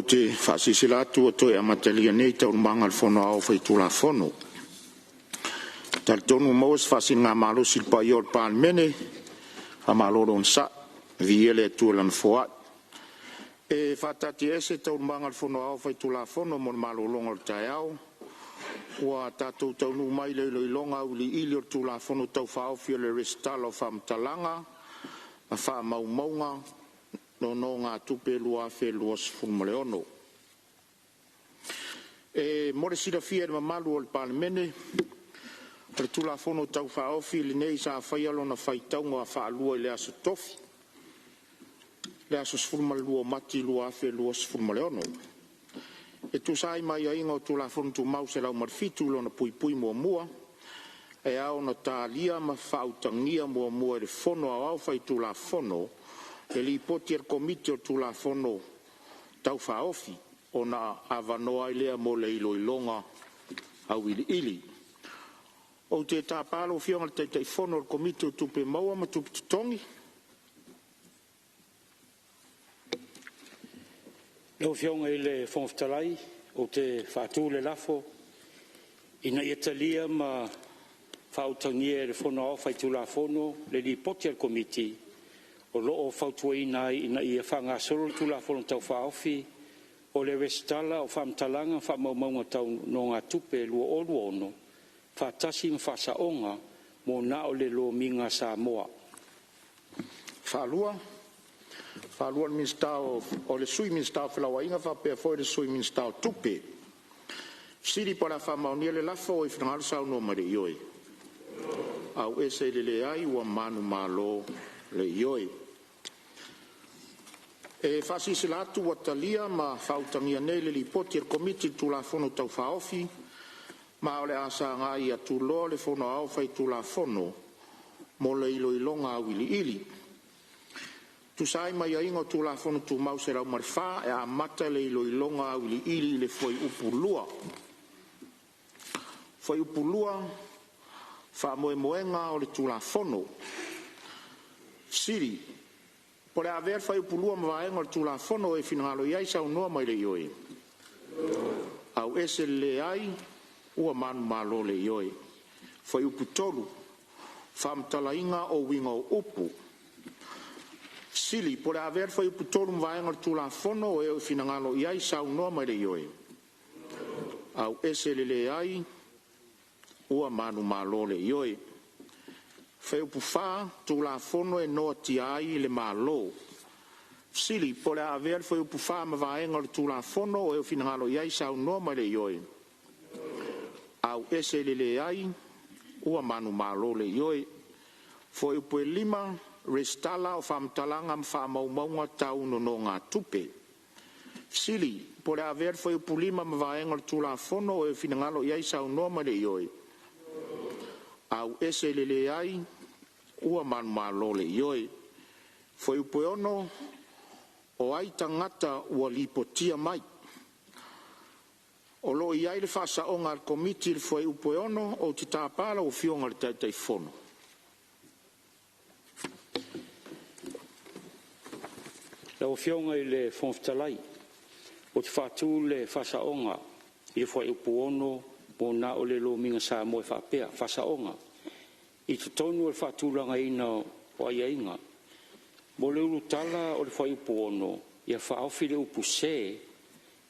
te faasilasila atu ua toe amatalia nei Taualumaga a le Fono Aoao Faitulafono. E talitonu ua maua se faasiligamalosi i le paia o le Palemene, faamalo le onosai, viia le Atua i Lana foai. E faataatiaese Taualumaga a le Fono Aoao Faitulafono mo le malologa o le taeao, ua tatou taunuu mai i le iloiloga auiliili o le Tulafono Tau Faaofi o le Resitala o Faamatalaga ma Faamaumauga Nonōgātupe 2026. E mo le silafia e le mamalu o le Palemene, o le Tulafono Tau Faaofi lenei sa faia lona faitauga faalua i le Aso Tofi, le aso 12 Mati 2026. E tusa ai ma aiaiga o Tulafono Tumau 107(1), e ao ona talia ma faautagia muamua e le Fono Aoao Faitulafono le Lipoti a le Komiti i le Tulafono Tau Faaofi, ona avanoa ai lea mo le iloiloga auiliili. Ou te tapa lau Afioga i le Taitaifono o le Komiti o Tupe Maua ma Tupe Totogi. Lau Afioga i le Fofoga Fetalai, ou te faatu le lafo, Ina ia talia ma faautagia e le Fono Aoao Faitulafono le Lipoti a le Komiti o lo o fautuaina ai, ina ia faagasolo le Tulafono Tau Faaofi o le Resitala o Faamatalaga ma Faamaumauga Tau Nonogatupe 2026 faatasi ma Faasaoga mo na o le Lomiga a Samoa. Ua maea faautagia e le Sui Minisita o Felauaiga faapea foi le Sui Minisita o Tupe. Fesili po o le a faamaonia le lafo. Ua finagalo saunoa mai le ioe. Auese i le leai ua manumalo le ioe. E faasilasila atu ua talia ma faautagia nei le Lipoti a le Komiti i le Tulafono Tau Faaofi, ma o le a sagai atu loa le Fono Aoao Faitulafono mo le iloiloga auiliili. E Tusa ai ma aiaiga o Tulafono Tumau 104, e amata le iloiloga auiliili i le Fuaiupu 2. Fuaiupu 2: Faamoemoega o le Tulafono. Fesili. Po o le a avea le Fuaiupu 2 ma vaega o le Tulafono. O e finagalo i ai saunoa mai i le ioe. Auese i le leai. Ua manumalo le Ioe. Fuaiupu 3: Faamatalaina o uiga o upu. Fesili. Po o le a avea le Fuaiupu 3 ma vaega o le Tulafono. O e finagalo i ai saunoa mai i le ioe. Auese i le leai. Ua manumalo le Ioe. Fuaiupu 4: Tulafono e Noatia ai le Malo. Fesili. Po o le a avea le Fuaiupu 4 ma vaega o le Tulafono. O e finagalo i ai saunoa mai i le ioe. Auese i le leai. Ua manumalo le Ioe. Fuaiupu 5: Resitala o Faamatalaga ma Faamaumauga Tau Nonōgātupe. Fesili. Po o le a avea le Fuaiupu 5 ma vaega o le Tulafono. O e finagalo i ai saunoa mai i le ioe. Auese i le leai. Ua manumalo le Ioe. Fuaiupu 6: O ai tagata ua lipotia mai. O lo o i ai le faasaoga a le Komiti i le Fuaiupu 6. Ou te tapa lau Afioga i le Taitaifono. Lau Afioga i le Fofoga Fetalai, ou te faatu le faasaoga i le Fuaiupu 6 mo na o le Lomiga Samoa e faapea: Faasaoga I totonu o le faatulagaina o aiaiga, mo le ulutala o le Fuaiupu 6, ia faaofi le upu “se”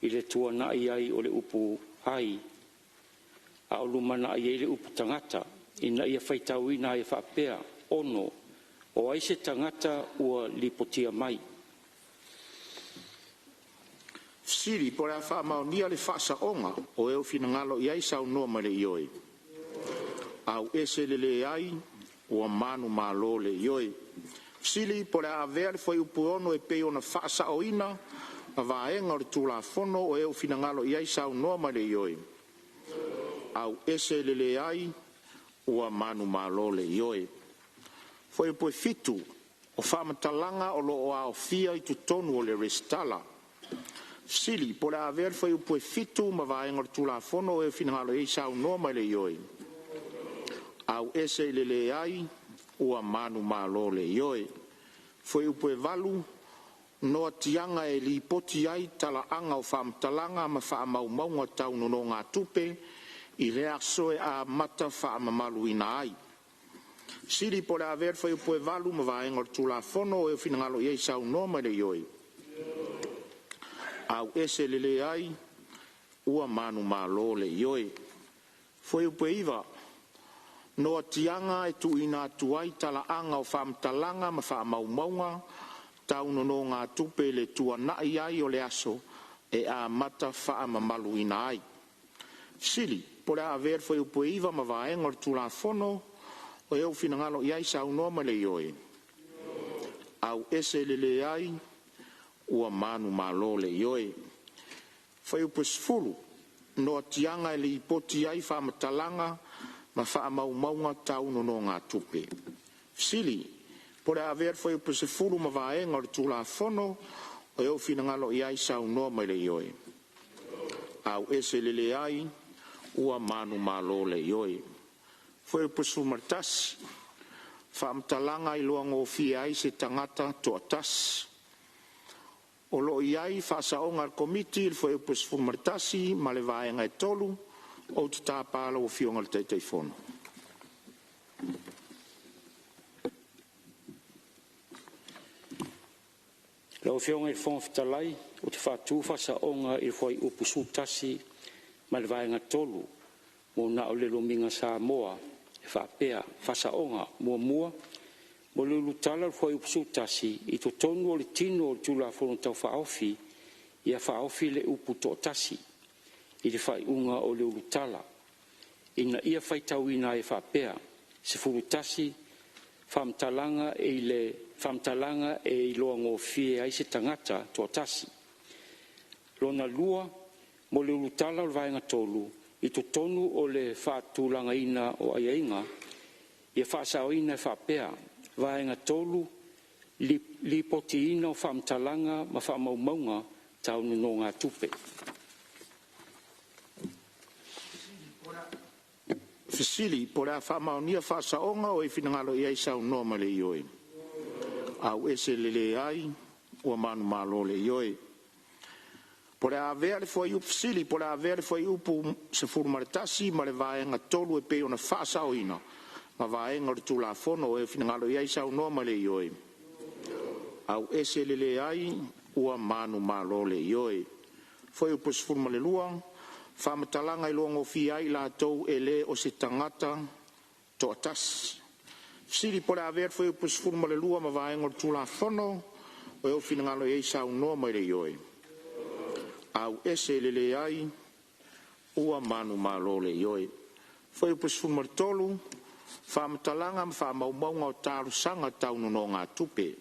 i le tuanai ai o le upu “ai” a o lumanai ai le upu “tagata”, ina ia faitauina ai e faapea: 6. O ai se tagata ua lipotia mai. Fesili. Po o le a faamaonia le faasaoga. O e finagalo i ai saunoa mai i le ioe. Auese i le leai. Ua manumalo le Ioe. Fesili. Po o le a avea le Fuaiupu 6 e pei ona faasaoina ma vaega o le Tulafono. O e finagalo i ai saunoa mai i le ioe. Auese i le leai. Ua manumalo le Ioe. Fuaiupu 7: O faamatalaga o lo o aofia i totonu o le resitala. Fesili. Po o le a avea le Fuaiupu 7 ma vaega o le Tulafono. O e finagalo i ai saunoa mai i le ioe. Auese i le leai. Ua manumalo le Ioe. Fuaiupu 8: Noatiaga e lipoti ai talaaga o faamatalaga ma faamaumauga tau nonogatupe i le aso e amata faamamaluina ai. Fesili po o le a avea le fuaiupu e 8 ma vaega o le Tulafono. O e finagalo i ai saunoa mai le ioe. Auese i le leai. Ua manumalo le Ioe. Fuaiupu 9: Noatiaga e tuuina atu ai talaaga o faamatalaga ma faamaumauga tau nonogatupe i le tuanai ai o le aso e amata faamamaluina ai. Fesili po o le a avea le fuaiupu e 9 ma vaega o le Tulafono. O e ua finagalo i ai saunoa mai le ioe. Auese i le leai. Ua manumalo le Ioe. Fuaiupu 10: Noatiaga e lipoti ai faamatalaga ma faamaumauga tau nonogatupe. Fesili Po o le a avea le fuaiupu 10 ma vaega o le Tulafono. O e ua finagalo i ai saunoa mai le Ioe. Auese i le leai. Ua manumalo le Ioe. Fuaiupu 11: Faamatalaga Iloagofie ai se Tagata Toatasi. O lo o i ai faasaoga a le Komiti i le Fuaiupu 11 ma le Vaega e 3. Ou te tapa lau Afioga i le Taitaifono. Lau Afioga i le Fofoga Fetalai, ou te faatu faasaoga i le Fuaiupu 11 ma le Vaega 3 mo na o le Lomiga Samoa e faapea: Faasaoga (1) Mo le ulutala o le Fuaiupu 11, i totonu o le tino o le Tulafono Tau Faaofi, ia faaofi le upu “toatasi” i le faaiuga o le ulutala, ina ia faitauina ai e faapea: 11 Faamatalaga e Iloagofie ai se Tagata Toatasi. Lona lua, mo le ulutala o le Vaega 3, i totonu o le faatulagaina o aiaiga, ia faasaoina e faapea: Vaega 3, Lipotiina o Faamatalaga ma Faamaumauga Tau Nonogatupe. Fesili po o le a faamaonia faasaoga. O e finagalo i ai saunoa mai le ioe. Auese i le leai. Ua manumalo le Ioe. Po o le a avea le Fuaiupu 11 po o le a avea le Fuaiupu 11 ma le Vaega 3 e pei ona faasaoina ma vaega o le Tulafono. O e finagalo i ai saunoa mai le ioe. Auese i le leai. Ua manumalo le Ioe. Fuaiupu 12: Faamatalaga Iloagofie ai i latou e le o se tagata toatasi. Fesili po o le a avea le Fuaiupu 12 ma vaega o le Tulafono. O e finagalo i ai saunoa mai le Ioe. Auese i le leai. Ua manumalo le Ioe. Fuaiupu 13: Faamatalaga ma Faamaumauga o Talosaga tau Nonogatupe.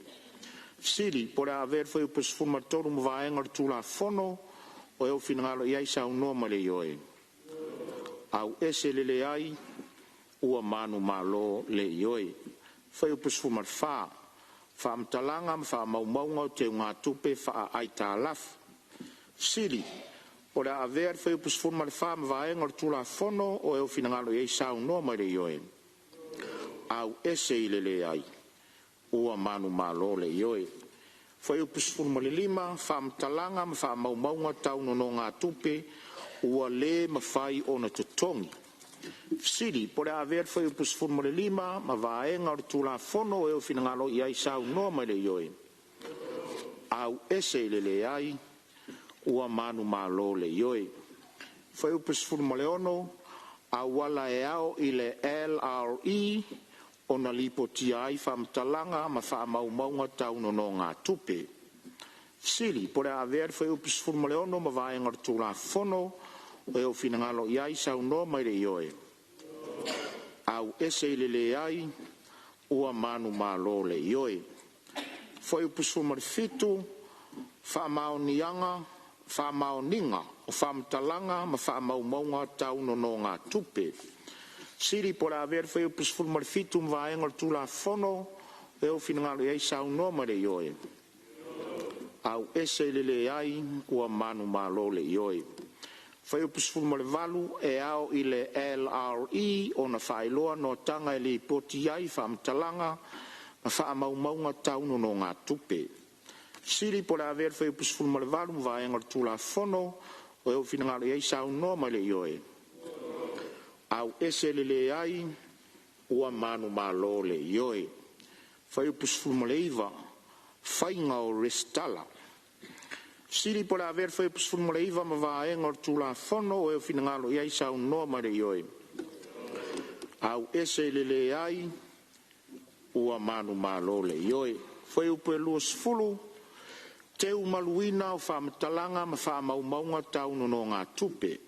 Fesili Po o le a avea le Fuaiupu 13 ma vaega o le Tulafono. O e finagalo i ai saunoa mai le Ioe. Auese i le leai. Ua manumalo le Ioe. Fuaiupu 14: Faamatalaga ma Faamaumauga o Teugatupe Faaaitalafu. Fesili Po o le a avea le Fuaiupu 14 ma vaega o le Tulafono. O e finagalo i ai saunoa mai le Ioe. Auese i le leai. Ua manumalo le Ioe. Fuaiupu 15: Faamatalaga ma Faamaumauga Tau Nonogatupe ua le Mafai ona Totogi. Fesili Po o le a avea le Fuaiupu 15 ma vaega o le Tulafono. O e finagalo i ai saunoa mai le Ioe. Auese i le leai. Ua manumalo le Ioe. Fuaiupu 16: Auala e ao i le LRE ona lipotia ai faamatalaga ma faamaumauga tau nonogatupe. Fesili Po o le a avea le Fuaiupu 16 ma vaega o le Tulafono. O e finagalo i ai saunoa mai le Ioe. Auese i le leai. Ua manumalo le Ioe. Fuaiupu 17: Faamaoniga o Faamatalaga ma Faamaumauga Tau Nonogatupe. Fesili Po o le a avea le Fuaiupu 17 ma vaega o le Tulafono. O e finagalo i ai saunoa mai le Ioe. Auese i le leai. Ua manumalo le Ioe. Fuaiupu 18: E ao i le LRE ona faailoa noataga e lipoti ai faamatalaga ma faamaumauga tau nonogatupe. Fesili po o le a avea le Fuaiupu 18 ma vaega o le Tulafono. O e ua finagalo ai saunoa mai le Ioe. Auese le Leai. Ua manumalo le Ioe. Fuaiupu 19, Faiga o Resitala. Fesili po o le a avea le Fuaiupu 19 ma vaega o le Tulafono. O e ua finagalo i ai saunoa mai le Ioe. Auese le Leai. Ua manumalo le Ioe. Fuaiupu 20, Teumaluina o Faamatalaga ma Faamaumauga Tau Nonogatupe.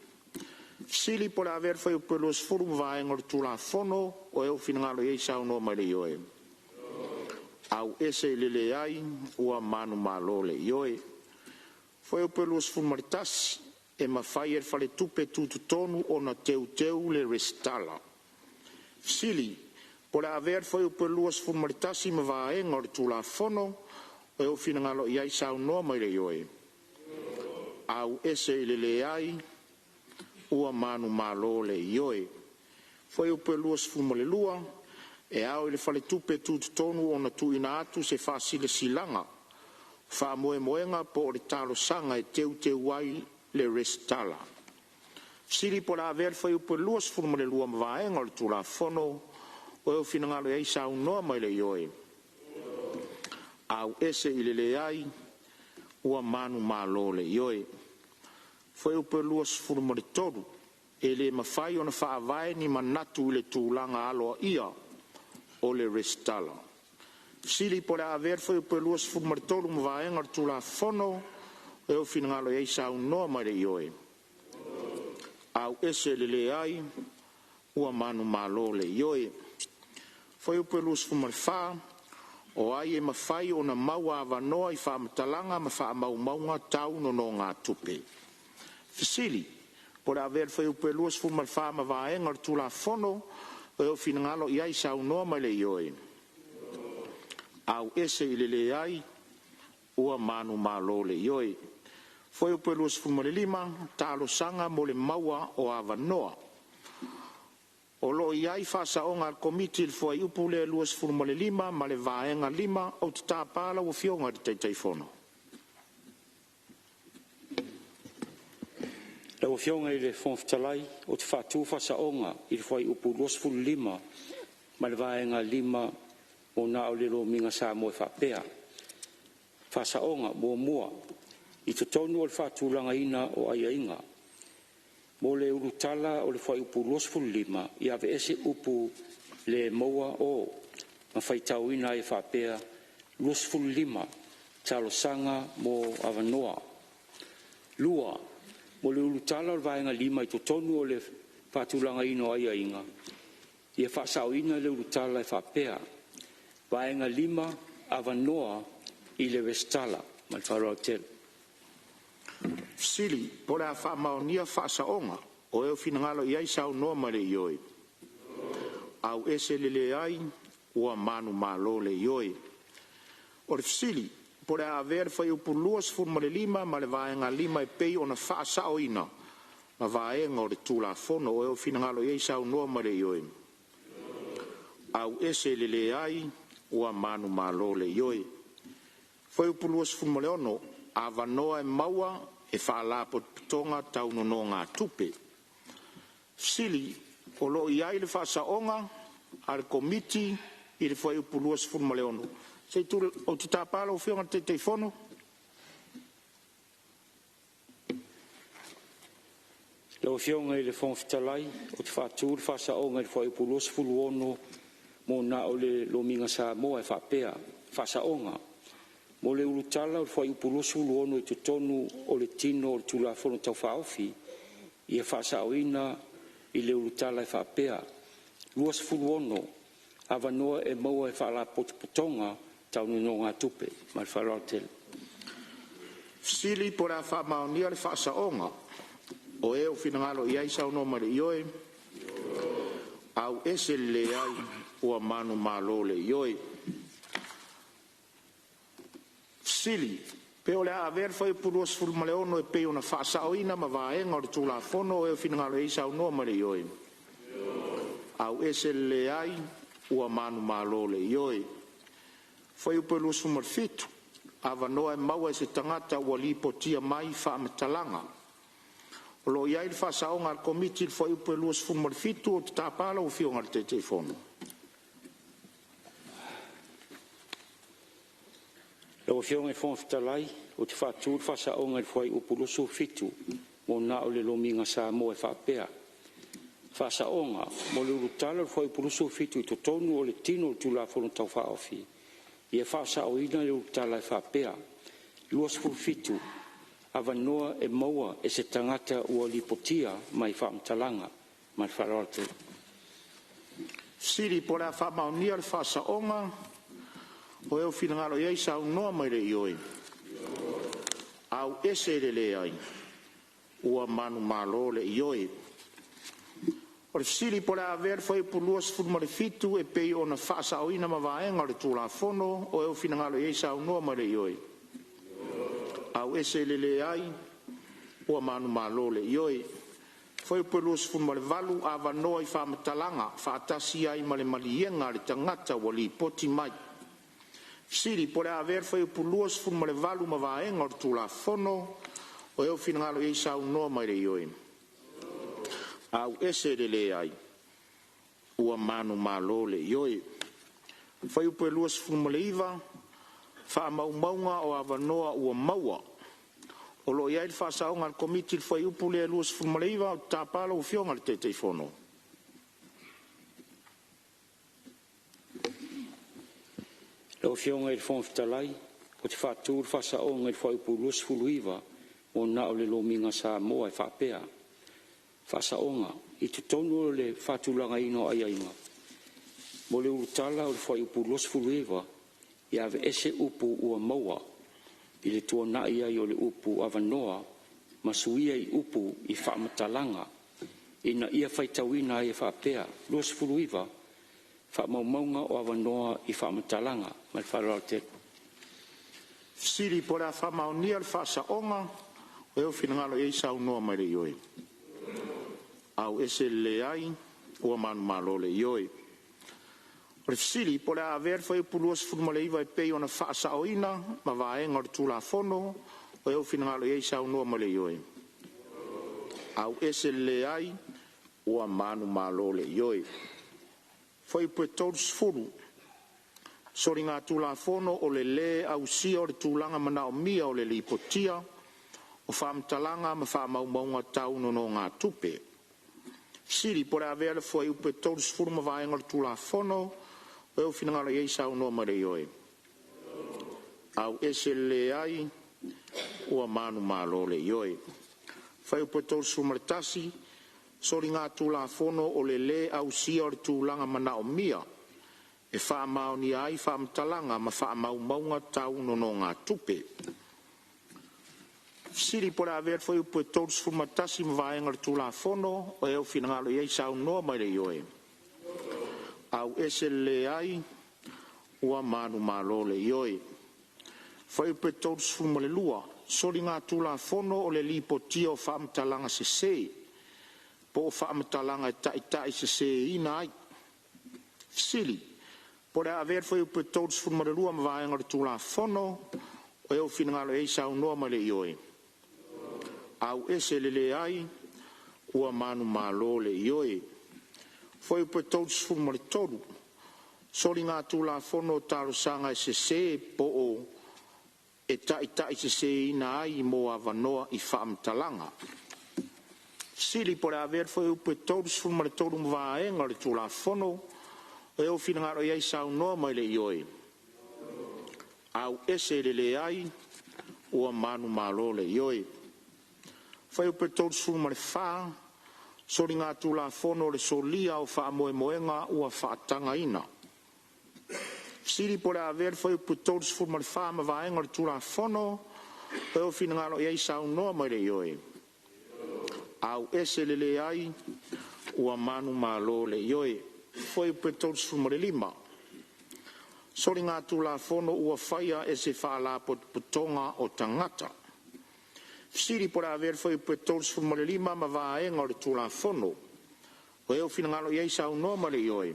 Fesili po o le a avea le Fuaiupu 20 ma vaega o le Tulafono. O e ua finagalo i ai saunoa mai le Ioe. Auese i le Leai. Ua manumalo le Ioe. Fuaiupu 21, E mafai e le Faletupe Tutotonu ona teuteu le resitala. Fesili Po o le a avea le Fuaiupu 21 ma vaega o le Tulafono. O e ua finagalo i ai saunoa mai le Ioe. Auese i le Leai. Ua manumalo le Ioe. Fuaiupu 22, E ao i le Faletupe Tutotonu ona tuuina atu se faasilasilaga o faamoemoega po o le talosaga e teuteu ai le resitala. Fesili po o le a avea le Fuaiupu 22 ma vaega o le Tulafono. O e ua finagalo i ai saunoa mai le Ioe. Auese i le Leai. Ua manumalo le Ioe. Fuaiupu 23, E le mafai ona faavae ni manatu i le tulaga aloaia o le resitala. Fesili po o le a avea le Fuaiupu 23 ma vaega o le Tulafono. O e ua finagalo i ai saunoa mai le Ioe. Auese i le Leai. Ua manumalo le Ioe. Fuaiupu 24, O ai e mafai ona maua avanoa i faamatalaga ma faamaumauga tau nonogatupe. Fesili Po o le a avea le Fuaiupu 24 ma vaega o le Tulafono. O e ua finagalo i ai saunoa mai le Ioe. Auese i le Leai. Ua manumalo le Ioe. Fuaiupu 25, Talosaga mo le Maua o Avanoa. O lo o i ai Faasaoga a le Komiti i le Fuaiupu lea 25 ma le Vaega 5. Ou te tapa lau Afioga i le Taitaifono. Lau Afioga i le Fofoga Fetalai, ou te faatu faasaoga i le Fuaiupu 25 ma le Vaega 5 mo na o le Lomiga Samoa e faapea: Faasaoga 1: I totonu o le faatulagaina o aiaiga, mo le ulutala o le Fuaiupu 25, ia aveese upu “le maua o” ma faitauina ai e faapea: “25 talosaga mo avanoa”. 2. Mo le ulutala o le Vaega 5 i totonu o le faatulagaina o aiaiga, ia faasaoina le ulutala e faapea: Vaega 5 Avanoa i le Resitala. Ma le faaaloalo tele. Fesili Po o le a faamaonia faasaoga. O e ua finagalo i ai saunoa mai le Ioe. Auese le Leai. Ua manumalo le Ioe. O le fesili po o le a avea le Fuaiupu 25 ma le Vaega 5 e pei ona faasaoina ma vaega o le Tulafono. O e ua finagalo i ai saunoa mai le Ioe. Auese i le Leai. Ua manumalo le Ioe. Fuaiupu 26, Avanoa e maua e Faalapotopotoga Tau Nonogatupe. Fesili O lo o i ai le faasaoga a le Komiti i le Fuaiupu 26. Se i tulai, ou te tapa lau Afioga i le Taitaifono. Lau Afioga i le Fofoga Fetalai, ou te faatu le faasaoga i le Fuaiupu 26 mo na o le Lomiga Samoa e faapea: Faasaoga: Mo le ulutala o le Fuaiupu 26 i totonu o le tino o le Tulafono Tau Faaofi, ia faasaoina i le ulutala e faapea: 26 avanoa e maua e Faalapotopotoga Tau Nonogatupe. Ma le faaaloalo tele. Fesili Po o le a faamaonia le faasaoga. O e ua finagalo i ai saunoa mai le Ioe. Auese le Leai. Ua manumalo le Ioe. Fesili Pe o le a avea le Fuaiupu 26 e pei ona faasaoina ma vaega o le Tulafono. O e ua finagalo i ai saunoa mai le Ioe. Auese le Leai. Ua manumalo le Ioe. Fuaiupu 27, Avanoa e maua e se tagata ua lipotia mai faamatalaga. O lo o i ai le faasaoga a le Komiti i le Fuaiupu 27. Ou te tapa lau Afioga i le Taitaifono. Lau Afioga i le Fofoga Fetalai, ou te faatu le Faasaoga i le Fuaiupu 27 mo na o le Lomiga Samoa e faapea: Faasaoga Mo le ulutala o le Fuaiupu 27 i totonu o le tino o le Tulafono Tau Faaofi, ia faasaoina le ulutala e faapea: 27. Avanoa e maua e se tagata ua lipotia mai faamatalaga. Ma le faaaloalo tele. Fesili po o le a faamaonia le Faasaoga. O e ua finagalo i ai saunoa mai i le ioe. Auese i le leai. Ua manumalo le Ioe. O le fesili po o le a avea le Fuaiupu 27 e pei ona faasaoina ma vaega o le Tulafono. O e ua finagalo i ai saunoa mai i le ioe. Auese i le leai. Ua manumalo le Ioe. Fuaiupu 28, Avanoa i faamatalaga faatasi ai ma le maliega a le tagata ua lipoti mai. Fesili po o le a avea le Fuaiupu 28 ma vaega o le Tulafono. O e ua finagalo i ai saunoa mai i le ioe. Auese i le leai. Ua manumalo le Ioe. Fuaiupu 29, Faamaumauga o avanoa ua maua. O lo o i ai le faasaoga a le Komiti i le Fuaiupu lea 29. Ou te tapa lau Afioga i le Taitaifono. Lau Afioga i le Fofoga Fetalai, ou te faatu le Faasaoga i le Fuaiupu 29 mo na o le Lomiga Samoa e faapea: Faasaoga I totonu o le faatulagaina o aiaiga mo le ulutala o le Fuaiupu 29, ia aveese upu “ua maua” i le tuanai ai o le upu “avanoa” ma suia i upu i “faamatalaga” ina ia faitauina ai e faapea: 29. Faamaumauga o avanoa i faamatalaga. Ma le faaaloalo tele. Fesili po o le a faamaonia le Faasaoga. O e ua finagalo i ai saunoa mai i le ioe. Auese i le leai. Ua manumalo le Ioe. O le fesili po o le a avea le Fuaiupu 29 e pei ona faasaoina ma vaega o le Tulafono. O e ua finagalo i ai saunoa mai i le ioe. Auese i le leai. Ua manumalo le Ioe. Fuaiupu 30, Soligatulafono o le lē ausia o le tulaga manaomia o le lipotia o faamatalaga ma faamaumauga tau nonogatupe. Fesili po o le a avea le Fuaiupu 30 ma vaega o le Tulafono. O e ua finagalo i ai saunoa mai i le ioe. Auese i le leai. Ua manumalo le Ioe. Fuaiupu 31, Soligatulafono o le lē ausia o le tulaga manaomia e faamaonia ai faamatalaga ma faamaumauga tau nonogatupe. Fesili po o le a avea le Fuaiupu 31 ma vaega o le Tulafono. O e ua finagalo i ai saunoa mai i le ioe. Auese i le leai. Ua manumalo le Ioe. Fuaiupu 32, Soligatulafono o le lipotia o faamatalaga sese po o faamatalaga e taitaiseseina ai. Fesili Po o le a avea le Fuaiupu 32 ma vaega o le Tulafono. O e ua finagalo i ai saunoa mai i le ioe. Auese i le leai. Ua manumalo le Ioe. Fuaiupu 33, Soligatulafono o Talosaga e sese po o e taitaiseseina ai mo avanoa i faamatalaga. Fesili Po o le a avea le Fuaiupu 33 ma vaega o le Tulafono. O e ua finagalo i ai saunoa mai i le ioe. Auese i le leai. Ua manumalo le Ioe. Fuaiupu 34, Soligatulafono o le solia o faamoemoega ua faatagaina. Fesili Po o le a avea le Fuaiupu 34 ma vaega o le Tulafono. O e ua finagalo i ai saunoa mai i le ioe. Auese i le leai. Ua manumalo le Ioe. Fuaiupu 35, Soligatulafono ua faia e se Faalapotopotoga o Tagata. Fesili Po o le a avea le Fuaiupu 35 ma vaega o le Tulafono. O e ua finagalo i ai saunoa mai i le ioe.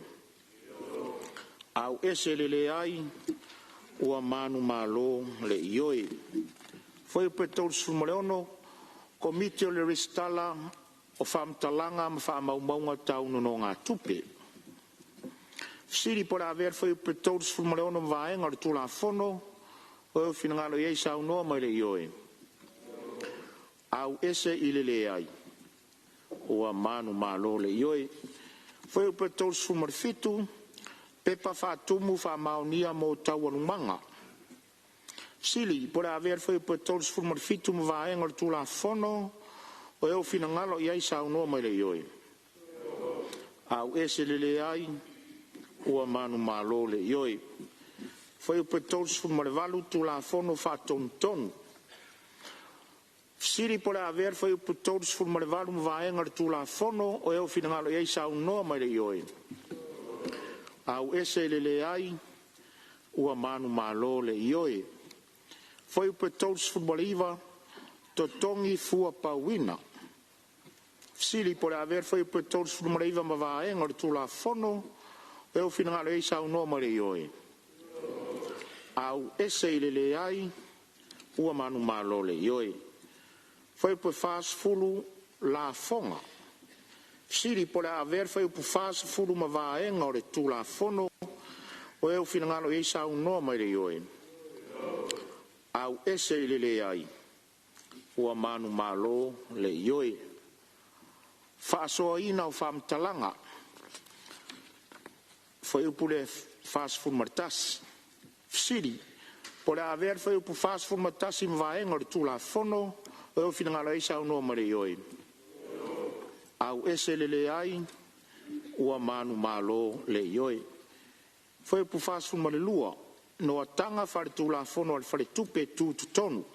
Auese i le leai. ua manumalo le Ioe. Fuaiupu 36: Komiti o le Resitara o Faamatalaga ma Faamaumauga Tau Nonogatupe. Fesili po o le a avea le Fuaiupu 36 ma vaega o le Tulafono. O lo o finagalo ai saunoa mai le Ioe. Auese i le Leai. Ua manumalo le Ioe. Fuaiupu 37, Pepa Faatumu Faamaonia mo Taualumaga. Fesili Po o le a avea le Fuaiupu 37 ma vaega o le Tulafono. O lo o finagalo ai saunoa mai le Ioe. Auese i le Leai. Ua manumalo le Ioe. Fuaiupu 38, Tulafono Faatonutonu. Fesili Po o le a avea le Fuaiupu 38 ma vaega o le Tulafono. O lo o finagalo ai saunoa mai le Ioe. Auese i le Leai. Ua manumalo le Ioe. Fuaiupu 39, Totogi Fuapauina. Fesili Po o le a avea le Fuaiupu 39 ma vaega o le Tulafono. O lo o finagalo ai saunoa mai le Ioe. Auese i le Leai. Ua manumalo le Ioe. Fuaiupu 40, Lafoga. Fesili Po o le a avea le Fuaiupu 40 ma vaega o le Tulafono. O lo o finagalo ai saunoa mai le Ioe. Auese i le Leai. Ua manumalo le Ioe. Faasoaina o Faamatalaga. Fuaiupu 41. Fesili Po o le a avea le Fuaiupu 41 ma vaega o le Tulafono. O lo o finagalo ai saunoa mai le Ioe. Auese i le Leai. Ua manumalo le Ioe. Fuaiupu 42, Noataga Faaletulafono a le Faletupe Tutotonu.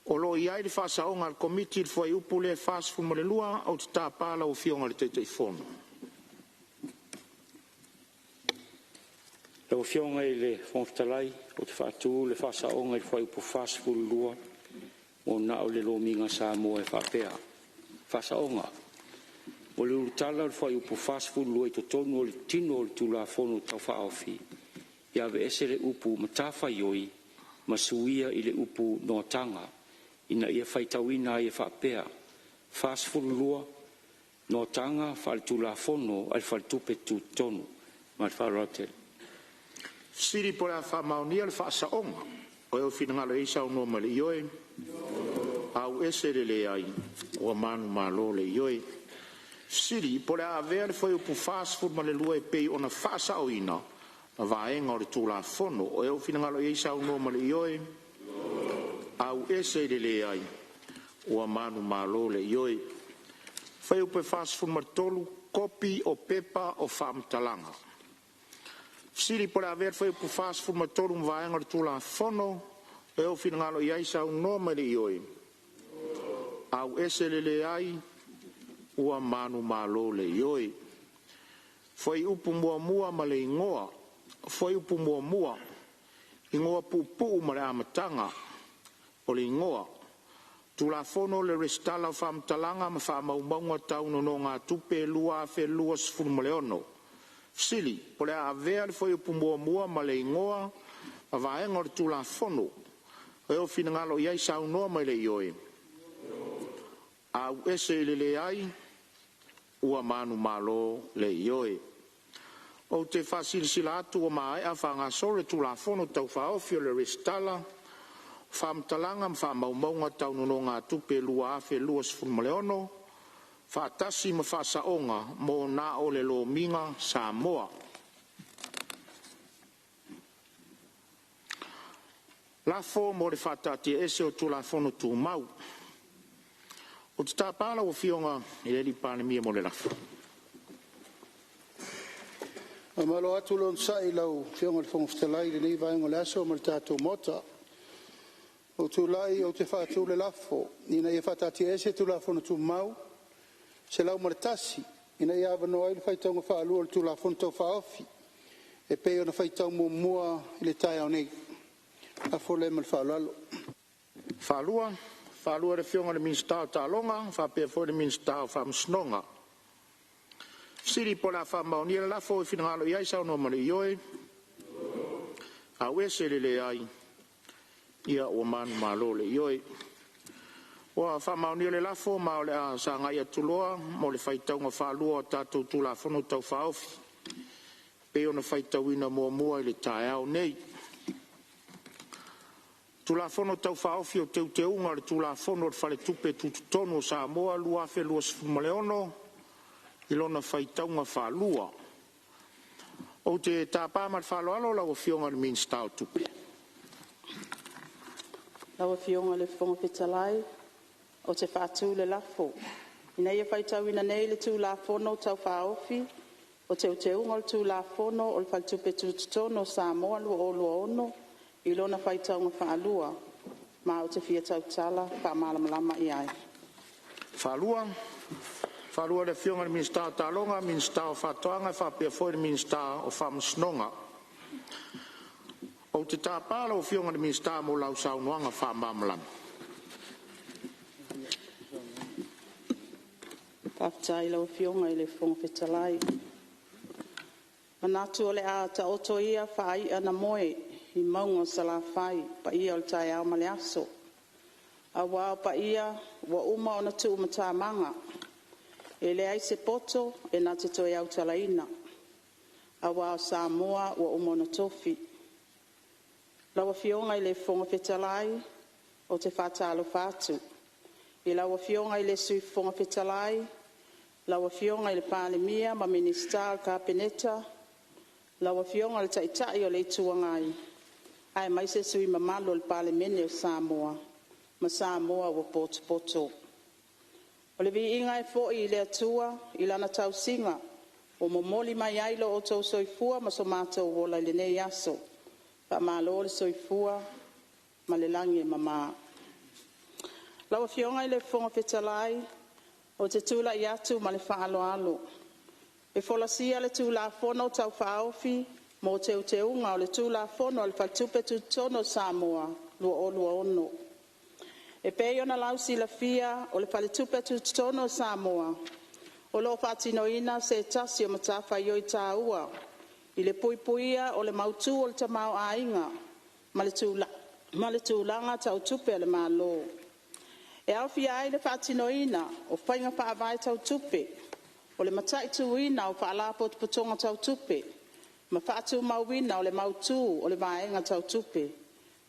O lo o i ai le faasaoga a le Komiti i le fuaiupu lea e 42. Ou te tapa lau Afioga i le Taitaifono. Lau Afioga i le Fofoga Fetalai, ou te faatu le faasaoga i le Fuaiupu 42 mo na o le Lomiga Samoa e faapea: Faasaoga. Mo le ulutala o le Fuaiupu 42 i totonu o le tino o le Tulafono Tau Faaofi, ia aveese le upu “matafaioi” ma suia i le upu “noataga” ina ia faitauina ai e faapea: 42. Noataga Faaletulafono a le Faletupe Tutotonu. Ma le faaaloalo tele. Fesili po o le a faamaonia le faasaoga. O e finagalo ai saunoa mai i le Ioe. Auese i le Leai. Ua manumalo le Ioe. Fesili Po o le a avea le Fuaiupu 42 e pei ona faasaoina ma vaega o le Tulafono. O lo o finagalo ai saunoa mai le Ioe. Auese i le Leai. Ua manumalo le Ioe. Fuaiupu 43, Kopi o Pepa o Faamatalaga. Fesili Po o le a avea le Fuaiupu 43 ma vaega o le Tulafono. O lo o finagalo ai saunoa mai le Ioe. Auese i le Leai. Ua manumalo le Ioe. Fuaiupu 1 ma le Igoa. Fuaiupu 1, Igoa Puupuu ma le Amataga o le Igoa, Tulafono o le Resitara o Faamatalaga ma Faamaumauga Tau Nonogatupe 2026. Fesili Po o le a avea le Fuaiupu 1 ma le Igoa ma vaega o le Tulafono. O lo o finagalo ai saunoa mai le Ioe. Auese i le Leai. Ua manumalo le Ioe. Ou te faasilasila atu ua maea faagasolo le Tulafono Tau Faaofi o le Resitara o Faamatalaga ma Faamaumauga Tau Nonogatupe 2026, faatasi ma Faasaoga mo na o le Lomiga Samoa. Lafo mo le Faataatiaese o Tulafono Tumau. Ou te tapa lau Afioga i le Palemia mo le lafo. Faamalo atu le onosai i lau Afioga i le Fofoga Fetalai i lenei vaega o le aso ma le tatou Maota. Ua ou tulai ou te faatu le lafo, Ina ia faataatiaese Tulafono Tumau 101 ina ia avanoa ai le faitauga faalua o le Tulafono Tau Faaofi e pei ona faitau muamua i le taeao nei. O le lafo lea ma le faaaloalo. Faalua, e le Afioga i le Minisita o Taaloga faapea foi le Minisita o Faamasinoga. Fesili Po o le a faamaonia le lafo. Ua finagalo ai saunoa mai le Ioe. 0, manumalo le ioe. Ua faamaonia le lafo ma o le a sagai atu loa mo le faitauga faalua o tatou Tulafono Tau Faaofi e pei ona faitauina muamua i le taeao nei. Tulafono Tau Faaofi o Teuteuga o le Tulafono o le Faletupe Tutotonu o Samoa 2026 i lona faitauga faalua. Ou te tapa ma le faaaloalo lau Afioga i le Minisita o Tupe. Lau Afioga i le Fofoga Fetalai ou te faatu le lafo, Ina ia faitauina nei le Tulafono Tau Faaofi o Teuteuga o le Tulafono o le Faletupe Tutotonu o Samoa 2026 i lona faitauga faalua, ma ou te fia tautala faamalamalama i ai. Faaluafaalua le Afioga i le Minisita o Taaloga, Minisita o Faatoaga faapea foi le Minisita o Faamasinoga. Ou te tapa lau Afioga i le Minisita mo lau saunoaga faamalamalama. Faafetai i lau Afioga i le Fofoga Fetalai. E manatu o le a taoto ia faai'a na moe i mauga o Salafai, paia o le taeao ma le aso, aua o paia ua uma ona tuumatamaga, e leai se poto e na te toe autalaina, aua o Samoa ua uma ona tofi. Lau Afioga i le Fofoga Fetalai, ou te faatalofa atu i lau Afioga i le Sui Fofoga Fetalai, lau Afioga i le Palemia ma Minisita o le Kapeneta, lau Afioga i le Taitai o le Itu Agai, aemaise sui usufono mamalu o le Palemene o Samoa ma Samoa ua potopoto. O le viiga e fo'i i le Atua i Lana tausiga ua momoli mai ai lo outou soifua ma so matou ola i lenei aso. Faamalo le soifua ma le lagi e mama. Lau Afioga i le Fofoga Fetalai, ou te tulai atu ma le faaaloalo e folasia le Tulafono Tau Faaofi mo Teuteuga o le Tulafono a le Faletupe Tutotonu o Samoa 2026. E pei ona lausilafia, o le Faletupe Tutotonu o Samoa o lo'o faatinoina se tasi o matafaioi taua i le puipuia o le mautū o le tamaoaiga ma le tulaga tau tupe a le Malo. E aofia ai le faatinoina o faiga faavae tau tupe, o le mataituina o faalapotopotoga tau tupe ma faatumauina o le mautū o le vaega tau tupe,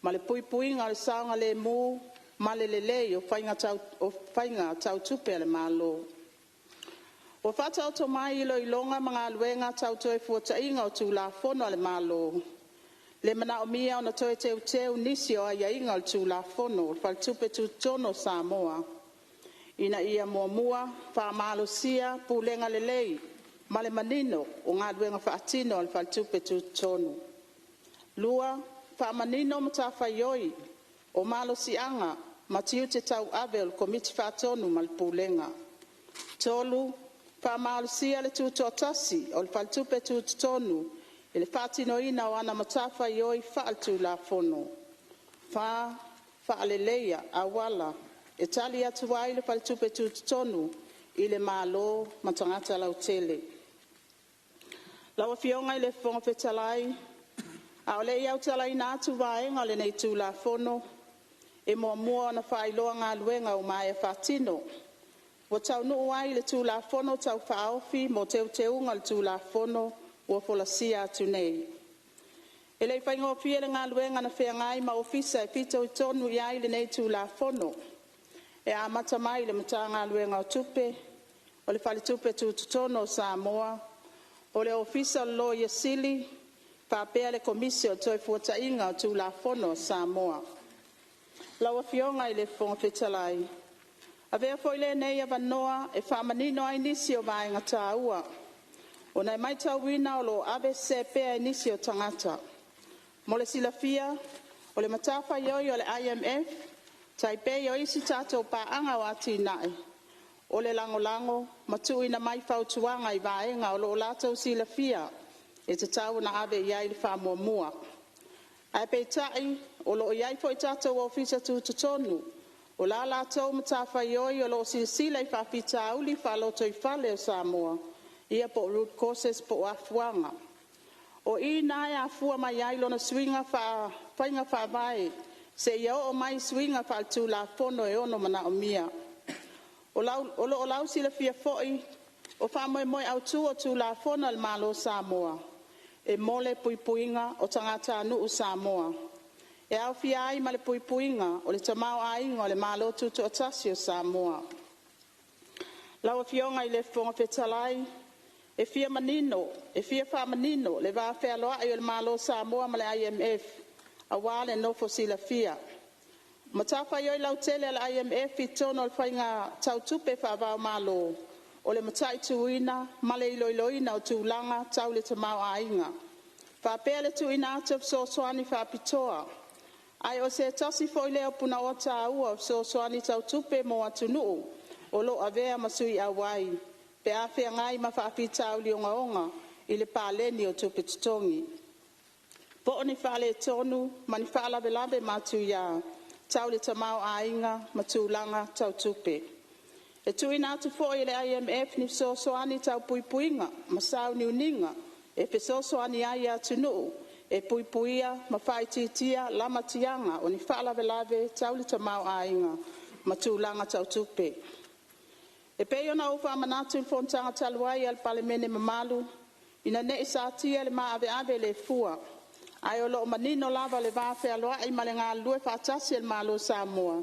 ma le puipuiga o le saogalēmū ma le lelei o faiga tau tupe a le Malo. Ua faataoto mai i iloiloga ma galuega tau Toefuataiga o Tulafono a le Malo, le manaomia ona toe teuteu nisi o aiaiga o le Tulafono o le Faletupe Tutotonu o Samoa, ina ia: 1. Faamalosia pulega lelei ma le manino o galuega faatino a le Faletupe Tutotonu. 2. Faamanino matafaioi, o malosiaga ma tiute tauave o le Komiti Faatonu ma le Pulega. 3. Faamalosia le tutoatasi o le Faletupe Tutotonu i le faatinoina o ana matafaioi faaletulafono. 4. Faaleleia auala e tali atu ai le Faletupe Tutotonu i le Malo ma tagata lautele. Lau Afioga i le Fofoga Fetalai, a o le i autalaina atu vaega o lenei Tulafono, e muamua ona faailoa galuega ua maea faatino ua taunuu ai i le Tulafono Tau Faaofi mo Teuteuga o le Tulafono ua folasia atu nei. E le i faigofie le galuega na feagai ma Ofisa e fitoitonu i ai lenei Tulafono, e amata mai i le Matagaluega o Tupe, o le Faletupe Tutotonu o Samoa, o le Ofisa o le Loia Sili, faapea le Komisi o le Toefuataiga o Tulafono a Samoa. Lau Afioga i le Fofoga Fetalai, Avea foi lenei avanoa e faamanino ai nisi o vaega taua, ona e maitauina o lo'o ave sese pea e nisi o tagata. Mo le silafia, o le matafaioi a le IMF tai pei o isi tatou paaga o atinae, o le lagolago ma tuuina mai fautuaga i vaega o lo o latou silafia e tatau ona ave i ai le faamuamua. Ae peitai, o lo o i ai foi tatou Ofisa Tutotonu o la latou matafaioi o lo'o silasila i faafitauli faalotoifale o Samoa po o root causes po o afuaga. O i ina e afua mai ai lona suiga fa'afaiga faavae seia oo mai i suiga fa'aletulafono e ono manaomia. O lo'o lausilafia foi, o fa'amoemoe autū o Tulafono a le Malo o Samoa, e mo le puipuiga o tagatanu'u Samoa, e aofia ai ma le puipuiga o le tamaoaiga o le Malo Tutoatasi o Samoa. Lau Afioga i le Fofoga Fetalai, E fia fa'amanino le va fealoa'i o le Malo o Samoa ma le IMF aua le nofo silafia. O matafaioi lautele a le IMF i totonu o le faiga tau tupe fa'ava-o-Malo, o le mata'ituina ma le iloiloina o tulaga tau le tamaoaiga, faapea le tu'uina atu o fesoasoani fa'apitoa, ae o se tasi foi lea o puna'oa taua o fesoasoani tau tupe mo atunu'u o lo'o avea ma sui auai, pe a feagai ma fa'afitauli ogaoga i le paleni o tupe totogi, po'o ni fa'aletonu ma ni fa'alavelave matuia tau le tamaoaiga ma tulaga tau tupe. E tu'uina atu foi e le IMF ni fesoasoani tau puipuiga ma sāuniuniga e fesoasoani ai i atunu'u e puipuia ma fa'aitiitia lamatiaga o ni fa'alavelave tau le tamaoaiga ma tulaga tau tupe. E pei ona ou fa'amanatu i le fonotaga talu ai a le Palemene mamalu, ina ne'i satia e le ma'ave'ave le fua, ae o lo'o manino lava le va fealoa'i ma le galulue fa'atasi a le Malo o Samoa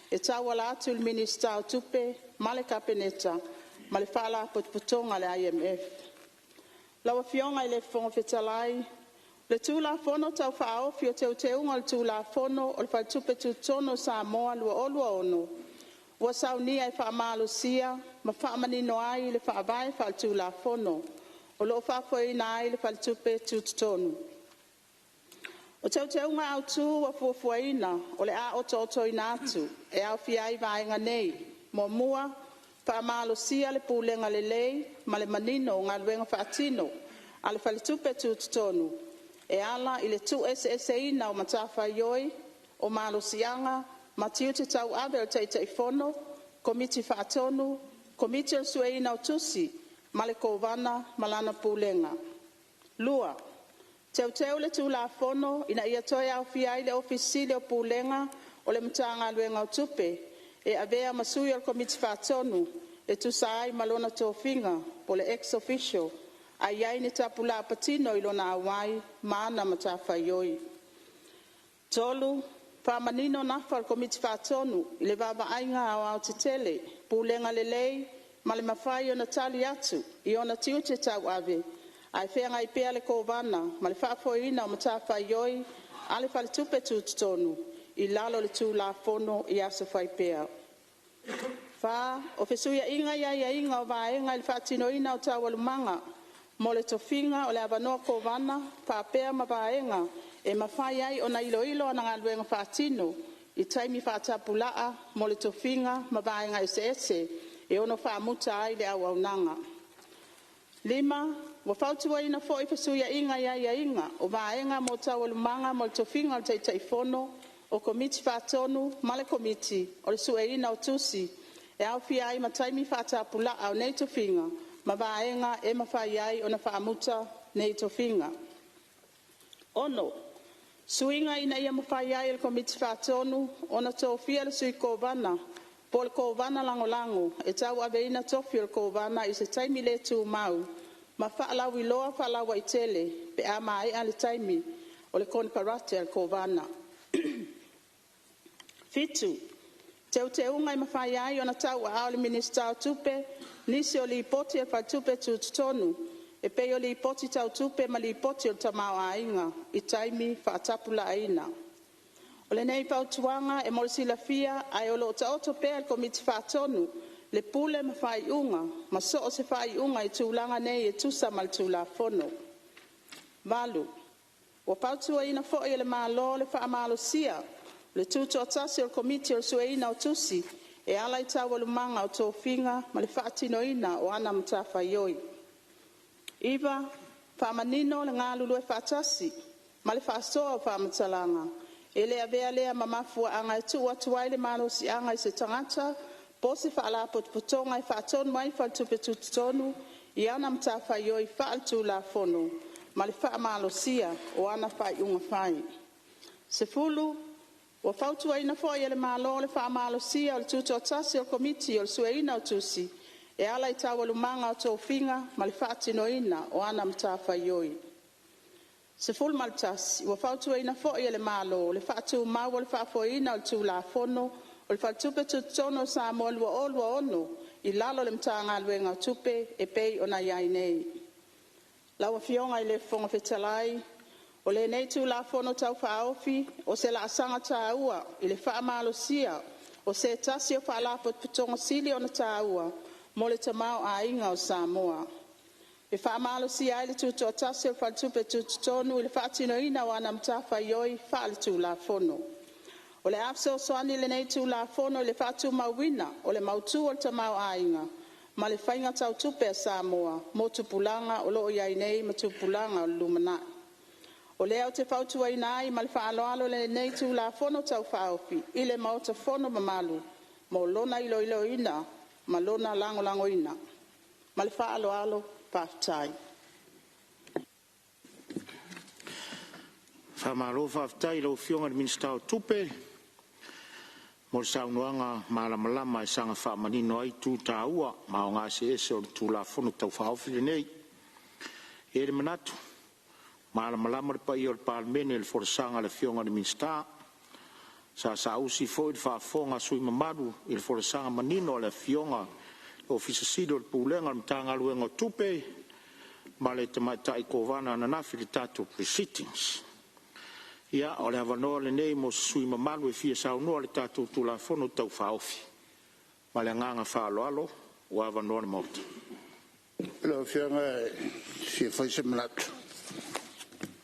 e tauala atu i le Minisita o Tupe ma le Kapeneta ma le Fa'alapotopotoga a le IMF. Lau Afioga i le Fofoga Fetalai, O le Tulafono Tau Fa'aofi o Teuteuga o le Tulafono o le Faletupe Tutotonu o Samoa 2026, ua saunia e fa'amalosia ma fa'amanino ai le fa'avae fa'aletulafono o lo'o fa'afoeina ai le Faletupe Tutotonu. O teuteuga autū ua fuafuaina o le a oto'otoina atu, e aofia ai vaega nei: 1. Fa'amalosia le pulega lelei ma le manino o galuega fa'atino a le Faletupe Tutotonu e ala i le tu'ueseeseina o matafaioi, o malosi'aga ma tiute tauave o le Taitaifono, Komiti Fa'atonu, Komiti o le Sueina o Tusi ma le Kovana ma lana Pulega. 2. Teuteu le Tulafono ina ia toe aofia ai le Ofisa Sili o Pulega o le Matagaluega o Tupe e avea ma sui o le Komiti Faatonu e tusa ai ma lona tofiga (ex-officio), ae i ai ni tapulaa patino i lona auai ma ana matafaioi. 3. Fa'amanino nafa o le Komiti Faatonu i le vaavaaiga aoaotetele, pulega lelei ma le mafai ona tali atu i ona tiute tauave, ae feagai pea le Kovana ma le fa'afoeina o matafaioi a le Faletupe Tutotonu i lalo o le Tulafono i aso fai pea. 4. O fesuia'iga i aiaiga o vaega i le fa'atinoina o taualumaga mo le tofiga o le avanoa Kovana faapea ma vaega e mafai ai ona iloilo ana galuega fa'atino i taimi fa'atapula'a mo le tofiga ma vaega eseese e ono fa'amuta ai le auaunaga. 5. Ua fautuaina foi fesuia'iga i aiaiga o vaega mo taualumaga mo le tofiga o le Taitaifono, o Komiti Faatonu ma le Komiti o le Sueina o Tusi, e aofia ai ma taimi fa'atapula'a o nei tofiga ma vaega e mafai ai ona fa'amuta nei tofiga. 6. Suiga ina ia mafai ai e le Komiti Faatonu ona tofia le Sui Kovana po'o le Kovana Lagolago e tauaveina tofi o le Kovana i se taimi le tumau ma fa'alauiloa fa'alaua'itele pe a maea le taimi o le konekarate a le Kovana. 7. Teuteuga ia mafai ai ona tau'aao e le Minisita o Tupe nisi o Lipoti a le Faletupe Tutotonu e pei o Lipoti Tau Tupe ma Lipoti o le Tamaoaiga, i taimi fa'atapula'aina. O lenei fautuaga e mo le silafia ae o lo'o ta'oto pea i le Komiti Faatonu le pule ma fa'aiuga ma so o se fa'aiuga i tulaga nei e tusa ma le Tulafono. 8. Ua fautuaina foi e le Malo le fa'amalosia o le tuto'atasi o le Komiti o le Sueina o Tusi e ala i taualumaga o tofiga ma le fa'atinoina o ana matafaioi. 9. Fa'amanino le galulue fa'atasi ma le fa'asoa o fa'amatalaga. E le avea lea ma mafuaaga e tuu atu ai le malosi'aga i se tagata po o se fa'alapotopotoga e fa'atonu ai le Faletupe Tutotonu i ana matafaioi fa'aletulafono. ma le faamalosia o ana faaiuga fai. 10. Ua fautuaina foi e le Malo le faamalosia o le tutoatasi o le Komiti o le Sueina o Tusi e ala i taualumaga o tofiga ma le faatinoina o ana matafaioi. 11. Ua fautuaina foi e le Malo le faatumau o le faafoeina o le Tulafono o le Faletupe Tutotonu o Samoa 2026 i lalo o le Matagaluega o Tupe e pei ona iai nei. Lau Afioga i le Fofoga Fetalai, O lenei Tulafono Tau Fa'aofi o se la'asaga taua i le fa'amalosia o se tasi o Fa'alapotopotoga sili ona taua mo le tamaoaiga o Samoa. E fa'amalosia ai le tutoatasi o le Faletupe Tutotonu i le faatinoina o ana matafaioi fa'aletulafono. O le a fesoasoani lenei Tulafono i le faatumauina o le mautū o le tamaoaiga ma le faiga tau tupe a Samoa mo tupulaga o lo'o i ai nei ma tupulaga o le lumana'i. O lea ou te fautuaina ai ma le fa'aloalo lenei Tulafono Tau Fa'aofi i le Maota Fono mamalu mo lona iloiloina ma lona lagolagoina. Ma le fa'aloalo. Faafetai. Faamalo faafetai i lau Afioga i le Minisita o Tupe mo le saunoaga malamalama e saga faamanino ai itu taua ma aoga eseese o le Tulafono Tau Faaofi lenei. E i ai le manatu, ua malamalama le paia o le Palemene i le folasaga a le Afioga i le Minisita. Sa saausi foi le faafofoga a sui usufono mamalu i le folasaga manino a le Afioga i le Ofisa Sili o Pulega o le Matagaluega o Tupe ma le Tamaitai Kovana ananafi i le tatou pre-sitting. Ia, o le avanoa lenei mo se sui usufono mamalu e fia saunoa i le tatou Tulafono Tau Faaofi. Ma le agaga faaaloalo, ua avanoa le Maota. Lau Afioga e fia fai se manatu.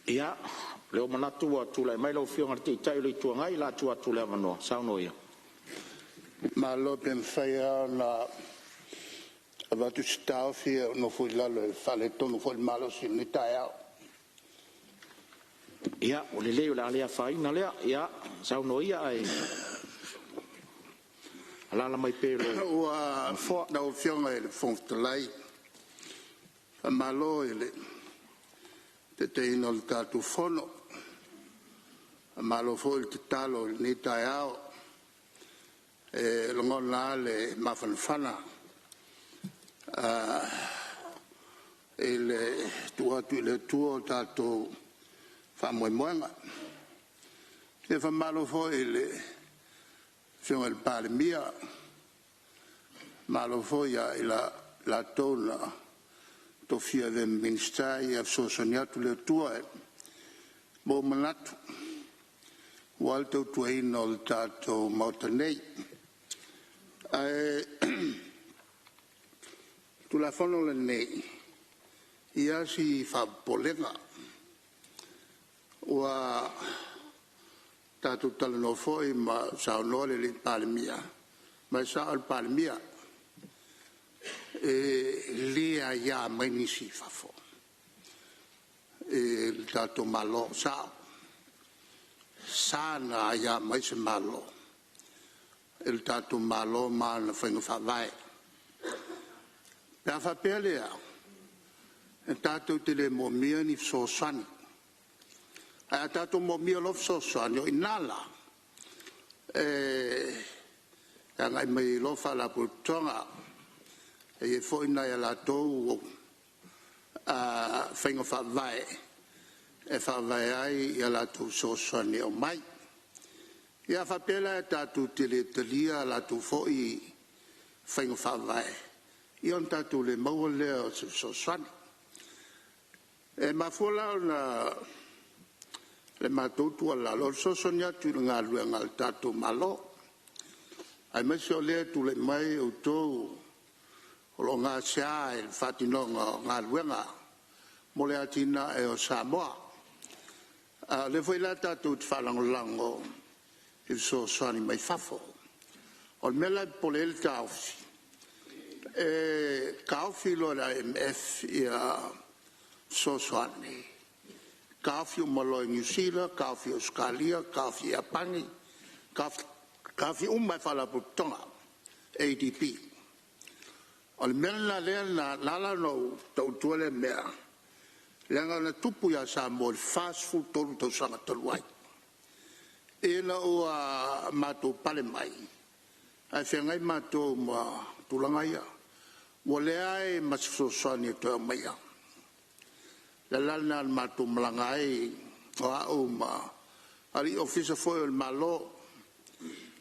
Ia, o lea ua manatu ua tulai mai lau Afioga i le Taitai o le Itu Agai, o le a tuu atu le avanoa, saunoa ia. Malo, pe mafai lava ona avatu se taofi a o ou nofo i lalo e faaletonu foi le malosi i lenei taeao. Ia, ua lelei o le a le afaina lea. Ia, saunoa ia ae alaala mai pea i lou nofoa. Lau Afioga i le Fofoga Fetalai, faamalo i le taitaiina o le tatou Fono, faamalo foi le tatalo i lenei taeao. E lagona lava le mafanafana i le tuu atu i le Atua o tatou faamoemoega. E faamalo foi i le Afioga i le Palemia, malo foi ia i latou na tofia e avea ma Minisita, ia fesoasoani atu le Atua e maua manatu aua le tautuaina o le tatou Maota nei. Ae o le Tulafono lenei, e i ai lava si faapopolega. Ua tatou talanoa foi ma saunoa le Palemia, ma e sao le Palemia, e le aia mai nisi i fafo i le tatou Malo, e sao. E sa ona aia mai se Malo i le tatou Malo ma ana faiga faavae. Pe a faapea la, e tatou te le moomia ni fesoasoani, ae a tatou moomia loa fesoasoani, o i ina la e agai mai ai loa faalapotopotoga. E i ai foi nai a latou faiga faavae e faavae ai a latou fesoasoani e aumai. Ia a faapea la tatou te le talia a latou foi faiga faavae, ia ona tatou le maua lea o se fesoasoani. E mafua la ona le matou tuualalo, o le fesoasoani atu i le galuega a le tatou Malo, aemaise o lea e tulai mai outou o lo o gasea i le faatinoga o galuega mo le atinae o Samoa. A o lea foi la tatou te faalagolago i fesoasoani mai fafo. O le mea la e popole ai le taofi, e taofi loa e le IMF fesoasoani, taofi uma loa e Niu Sila, taofi e Ausetalia, taofi e Iapani, taofi uma lava e Faalapotopotoga ADB. O le mea lena lea na ala ona ou tau atua lea mea, Leaga na tupu ia Samoa i le 43 tausaga talu ai, ina ua matou pale mai ae feagai matou ma tulaga ia, ua leai ma se fesoasoani e toe aumaia. O le ala la lena na matou malaga ai o au ma alii Ofisa foi o le Malo,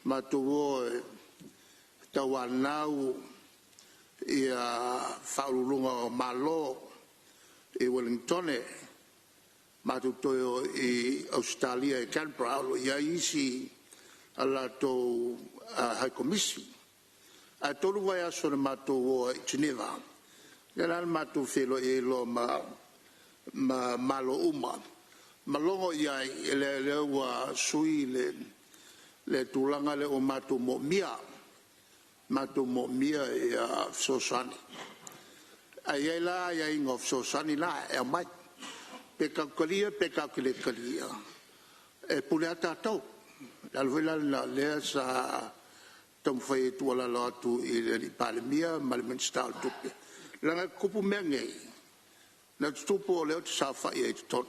matou o e tauanau Faauluuluga o Malo i Ueligitone, matou toe o i Ausetalia i Canberra o lo o i ai isi a latou High Komisi. Ae 3 vaiaso na matou o ai i Geneva, lea la na matou feiloai ai loa ma Malo uma, ma logo i ai, lea ua sui le tulaga lea ua matou moomia, matou moomia fesoasoani. Ae i ai la aiaiga o fesoasoani la e aumai, pe tatou te talia pe tatou te le talia, e pule lava tatou. O le ala foi la lena o lea sa taumafai ai e tuualalo atu i le Palemia ma le Minisita o Tupe, leaga e tutupu mea nei, na tutupu o lea ou te saofai ai i totonu.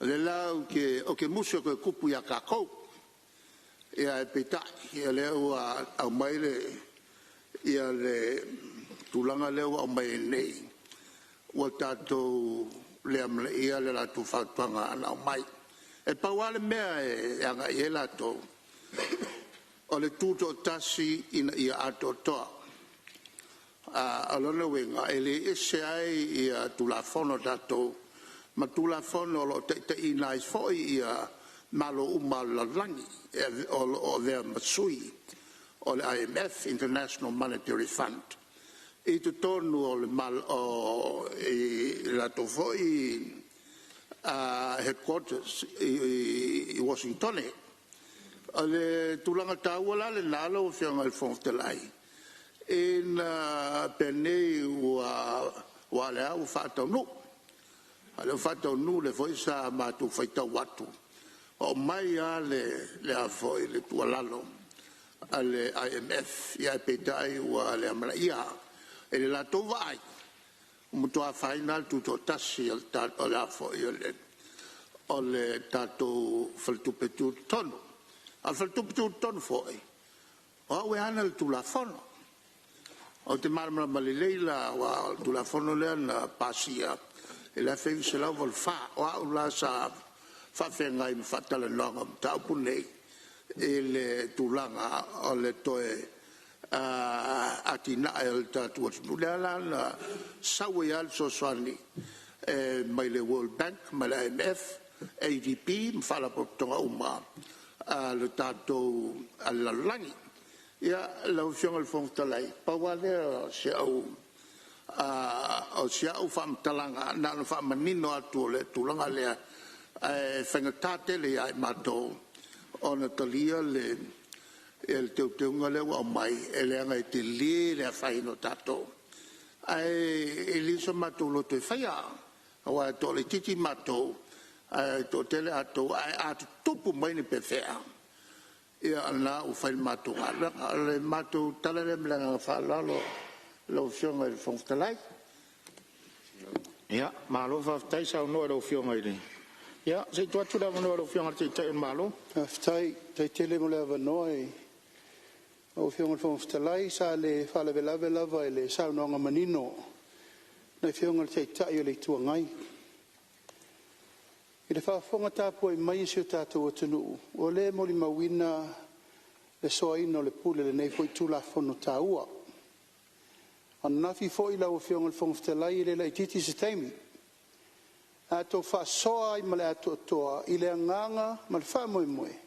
O lea la ou te musu e toe tupu ia tatou. Ae peitai, o lea ua aumai le tulaga lea ua aumai ai nei, ua tatou le amanaia le latou fautuaga na aumai. E pau lava le mea e agai i ai latou, o le tutoatasi ina ia atoatoa. O lona uiga, e le ese ai Tulafono a tatou ma Tulafono o lo o taitaiina ai foi Malo uma lava o le lalolagi o lo o avea ma sui o le IMF, International Monetary Fund i totonu o le latou foi Headquarters i Uasinitone. O le tulaga taua la lena lau Afioga i le Fofoga Fetalai, ina penei aua o lea ua faataunuu, o lea ua faataunuu lea foi sa matou faitau atu, ua aumai lava le tuualalo a le IMF, ae peitai ua le amanaia. I le latou vaai, ua matua afaina lava le tutoatasi o le tatou Faletupe Tutotonu. A o le Faletupe Tutotonu foi, o au e ana le Tulafono. Ou te malamalama lelei la aua o le Tulafono lea na pasia i le 1984. O au la sa faafeagai ma faatalanoaga o mataupu nei i le tulaga o le toe atinae o le tatou atunuu. Lea la na sau ai lava le fesoasoani mai le World Bank ma le IMF, ADB ma Faalapotopotoga uma a le tatou lalolagi. Ia, lau Afioga i le Fofoga Fetalai, pau lava lea o si au faamatalaga na ona faamanino atu o le tulaga lea, ae faigata tele ia i matou ona talia le teuteuga lea ua aumai, e leaga e tele le afaina o tatou, ae leai so matou loto e faia, aua e toalaitiiti matou ae toatele outou. Ae a tutupu mai ni pefea, ia o lena ua fai le matou galuega. O le matou tala lea ma le agaga faaaloalo lau Afioga i le Fofoga Fetalai. Ia, malo faafetai saunoa i lau Afioga i le… Ia, se i tuu atu le avanoa i lau Afioga i le Taitai o le Malo. Faafetai. Faafetai tele mo le avanoa i lau Afioga i le Fofoga Fetalai. Sa le faalavelave lava i le saunoaga manino a le Afioga i le Taitai o le Itu Agai. I le faafofoga tapuai mai a si o tatou atunuu, o lea e molimauina le soaina o le pule i lenei foi Tulafono taua. O ananafi foi lau Afioga i le Fofoga Fetalai, e le laitiiti se taimi na tatou faasoa ai ma le atoatoa i le agaga ma le faamoemoe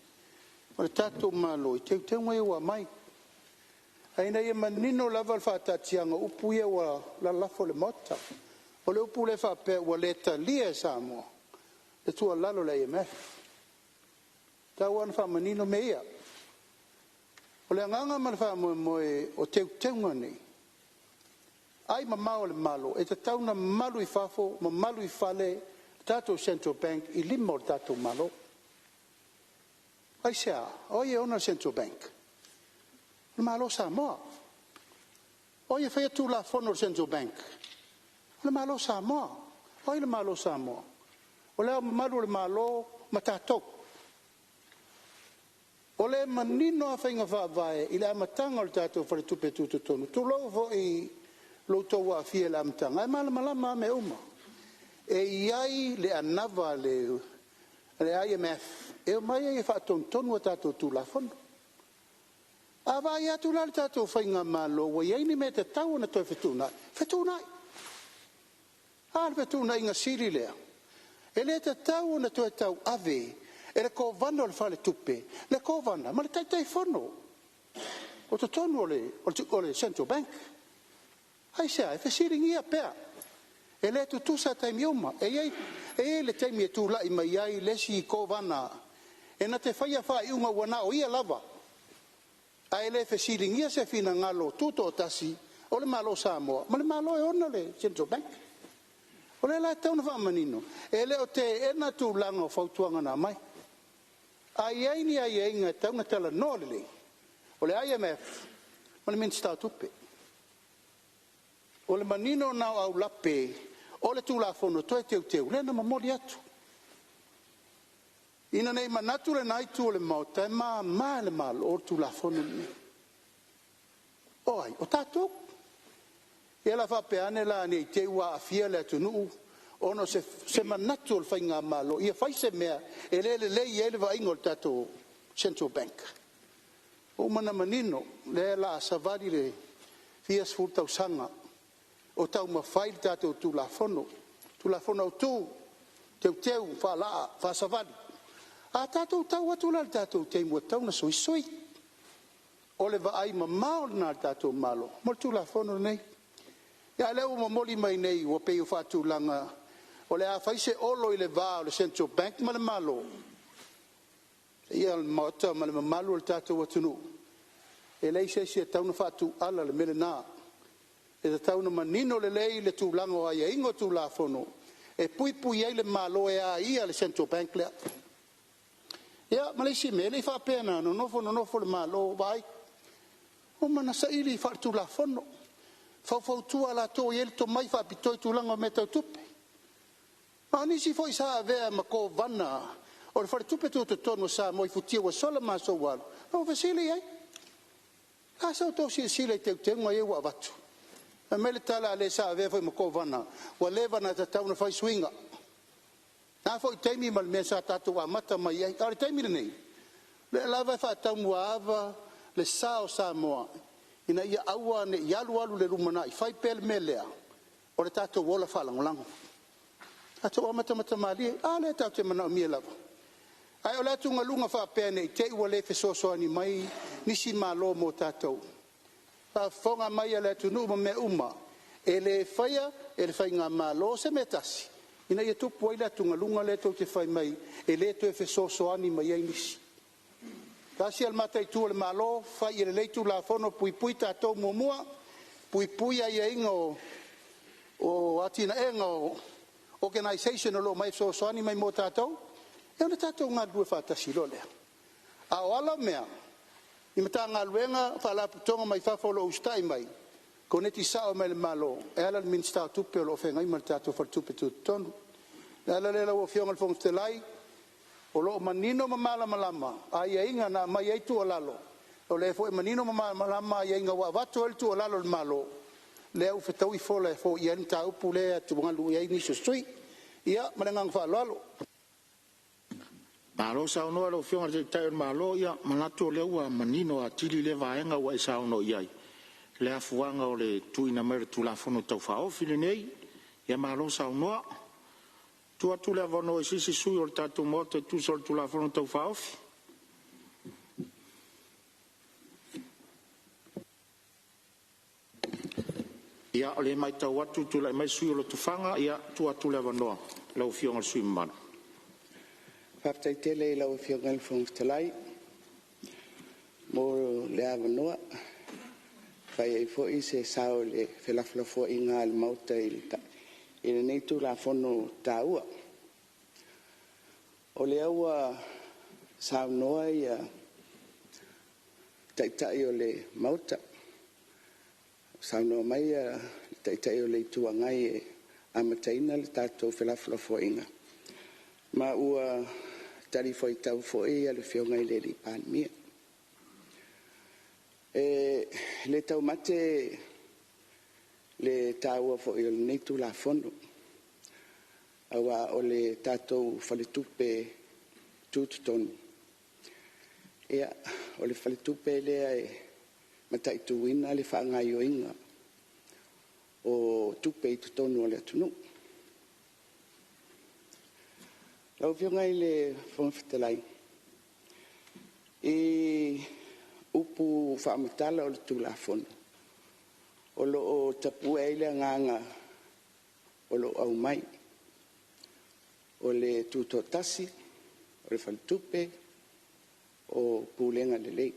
o le tatou Malo i teuteuga ia ua aumai. Ae ina ia manino lava le faataatiaga o upu ia ua lalafo i le Maota, o le upu lea faapea ua le talia e Samoa le tuualalo a le IMF. E tatau lava ona faamanino mea ia. O le agaga ma le faamoemoe o teuteuga nei, ai mamao a le Malo, e tatau ona malu i fafo ma malu i fale le tatou Central Bank i lima o le tatou Malo. Aisea? O ai e ona le Central Bank? O le Malo o Samoa. O ai e faia Tulafono a le Central Bank? O le Malo o Samoa. O ai le Malo o Samoa? O Le Ao Mamalu o le Malo ma tatou. O lea e manino lava faiga faavae i le amataga o le tatou Faletupe Tutotonu, tulou foi lo outou aafia i le amataga, ae malamalama lava mea uma. E i ai le anava a le IMF e omai ai e faatonutonu a tatou Tulafono. A vaai atu la le tatou faigamalo ua i ai ni mea e tatau ona toe fetuunai, fetuunai. A le fetuunaiga sili lea, e le tatau ona toe tauave e le Kovana o le Faletupe le Kovana ma le Taitaifono o totonu o le Central Bank. Aisea? E fesiligia pea, e le tutusa taimi uma. E i ai le taimi e tulai mai ai le isi Kovana e na te faia faaiuga ua na o ia lava, ae le fesiligia se finagalo tutoatasi o le Malo o Samoa ma le Malo e ona le Central Bank. O lea la e tatau ona faamanino, e le o teena tulaga o fautuaga na aumai. A i ai ni aiaiga e tatau ona talanoa lelei, o le IMF ma le Minisita o Tupe. O le manino lena o aulape o le Tulafono Toe Teuteu lea na momoli atu, ina ne i manatu lena Itu o le Maota e mama i le Malo le Tulafono lenei. O ai? O tatou. Ia la faapea ane la ne i te i ua aafia le atunuu ona o se manatu o le faigamalo ia fai se mea e le lelei ai le vaaiga o le tatou Central Bank. Ua uma ona manino lea o le a savali le fia sefulu tausaga o taumafai le tatou Tulafono, Tulafono Autu, teuteu, faalaa, faasavali. A tatou tau atu la i le tatou taimi ua tatau ona sui, sui. O le vaaimamao lena a le tatou Malo mo le Tulafono lenei. A o lea ua momoli mai nei ua pei ua faatulaga o le a fai se olo i le va o le Central Bank ma le Malo. Le paia o le Maota ma le mamalu o le tatou atunuu, e leai se isi e tatau ona faatuala i le mea lena. E tatau ona manino lelei le tulaga o aiaiga o Tulafono e puipui ai le Malo e a ia le Central Bank lea. Ia ma le isi mea, e le i faapea na nonofo nonofo le Malo vaai, ua uma ona saili faaletulafono, faufautua latou e i ai le tomai faapitoa i tulaga o mea tau tupe. A o nisi foi sa avea ma Kovana o le Faletupe Tutotonu o Samoa i futia ua sola ma aso ua alu, na ou fesili i ai, o le a sa outou silasila i teuteuga ia ua avatu? Fai mai le tala a le sa avea foi ma Kovana, ua leva ona tatau ona fai suiga. O lena foi taimi ma le mea sa tatou amata mai ai. A o le taimi lenei, o lea lava e faataumuaava le sa o Samoa ina ia aua ne i alu alu i le lumanai, fai pea le mea lea o le tatou ola faalagolago. Tatou amatamata malie, a lea tatou te manaomia lava. Ae o le atugaluga faapea ne i te i ua le fesoasoani mai nisi malo mo tatou, faafofoga mai a le atunuu ma mea uma, e le faia e le faigamalo se mea e tasi ina ia tupu ai le atugaluga lea tou te fai mai e le toe fesoasoani mai ai nisi. Tasi ia le mataitu o le Malo, fai ia lelei Tulafono, puipui tatou muamua, puipui aiaiga o atinaega o organization o lo o omai e fesoasoani mai mo tatou, ia ona tatou galulue faatasi loa lea. A o ala o mea i Matagaluega ma Faalapotopotoga mai fafo o lo o usitai mai, koneti sao mai i le Malo e ala i le Minisita o Tupe o lo o feagai ma le tatou Faletupe Tutotonu. O le ala lea lau Afioga i le Fofoga Fetalai, o lo o manino ma malamalama aiaiga na aumai ai tuualalo, o lea foi e manino ma malamalama aiaiga ua avatu ai le tuualalo a le Malo, lea ua fetaui fola e foia ai le mataupu lea e atugalu i ai nisi o sui usufono. Ia ma le agaga faaaloalo. Malo saunoa i lau Afioga i le Taitai o le Malo. Ia, manatu o lea ua manino atili lea vaega ua e saunoa i ai i le afuaga o le tuuina mai o le Tulafono Tau Faaofi lenei. Ia malo saunoa. Tuu atu le avanoa i se isi sui usufono o le tatou Maota e tusa o le Tulafono Tau Faaofi. Ia, o lea e matau atu ua tulai mai le sui usufono mo Lotofaga. Ia, tuu atu le avanoa i lau Afioga i le sui usufono mamalu. Faafetai tele i lau Afioga i le Fofoga Fetalai mo le avanoa e fai ai foi se sao i le felafolafoaiga a le Maota i lenei Tulafono taua. O lea ua saunoa Taitai o le Maota, saunoa mai le Taitai o le Itu Agai e amataina le tatou felafolafoaiga, ma ua talifuaitau foi le Afioga i le Palemia. E le taumate le taua foi o lenei Tulafono, aua o le tatou Faletupe Tutotonu, o le faletupe lea e mataituina le faagaoioiga o tupe i totonu o le atunuu. Lau Afioga i le Fofoga Fetalai, i upu faamatala o le Tulafono, o lo o tapue ai le agaga o lo o aumai, o le tutoatasi, o le faletupe, o pulega lelei.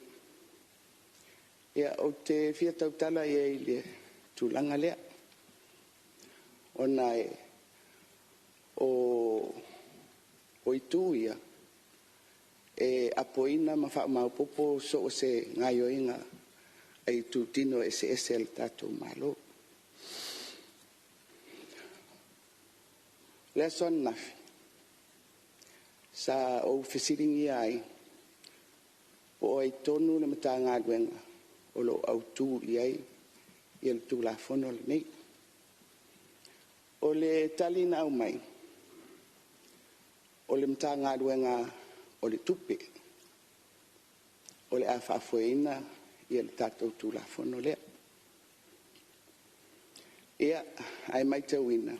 Ia, ou te fia tautala i ai i le tulaga lea, ona o itu ia, e apoina ma faamaopoopo so o se gaoioiga a itutino eseese o le tatou Malo. O le aso ananafi, sa ou fesiligia ai po o ai tonu le Matagaluega o lo o autu i ai le Tulafono lenei. O le tali na aumai, o le Matagaluega o le Tupe o le a faafoeina le tatou Tulafono lea. Ia, ae matauina,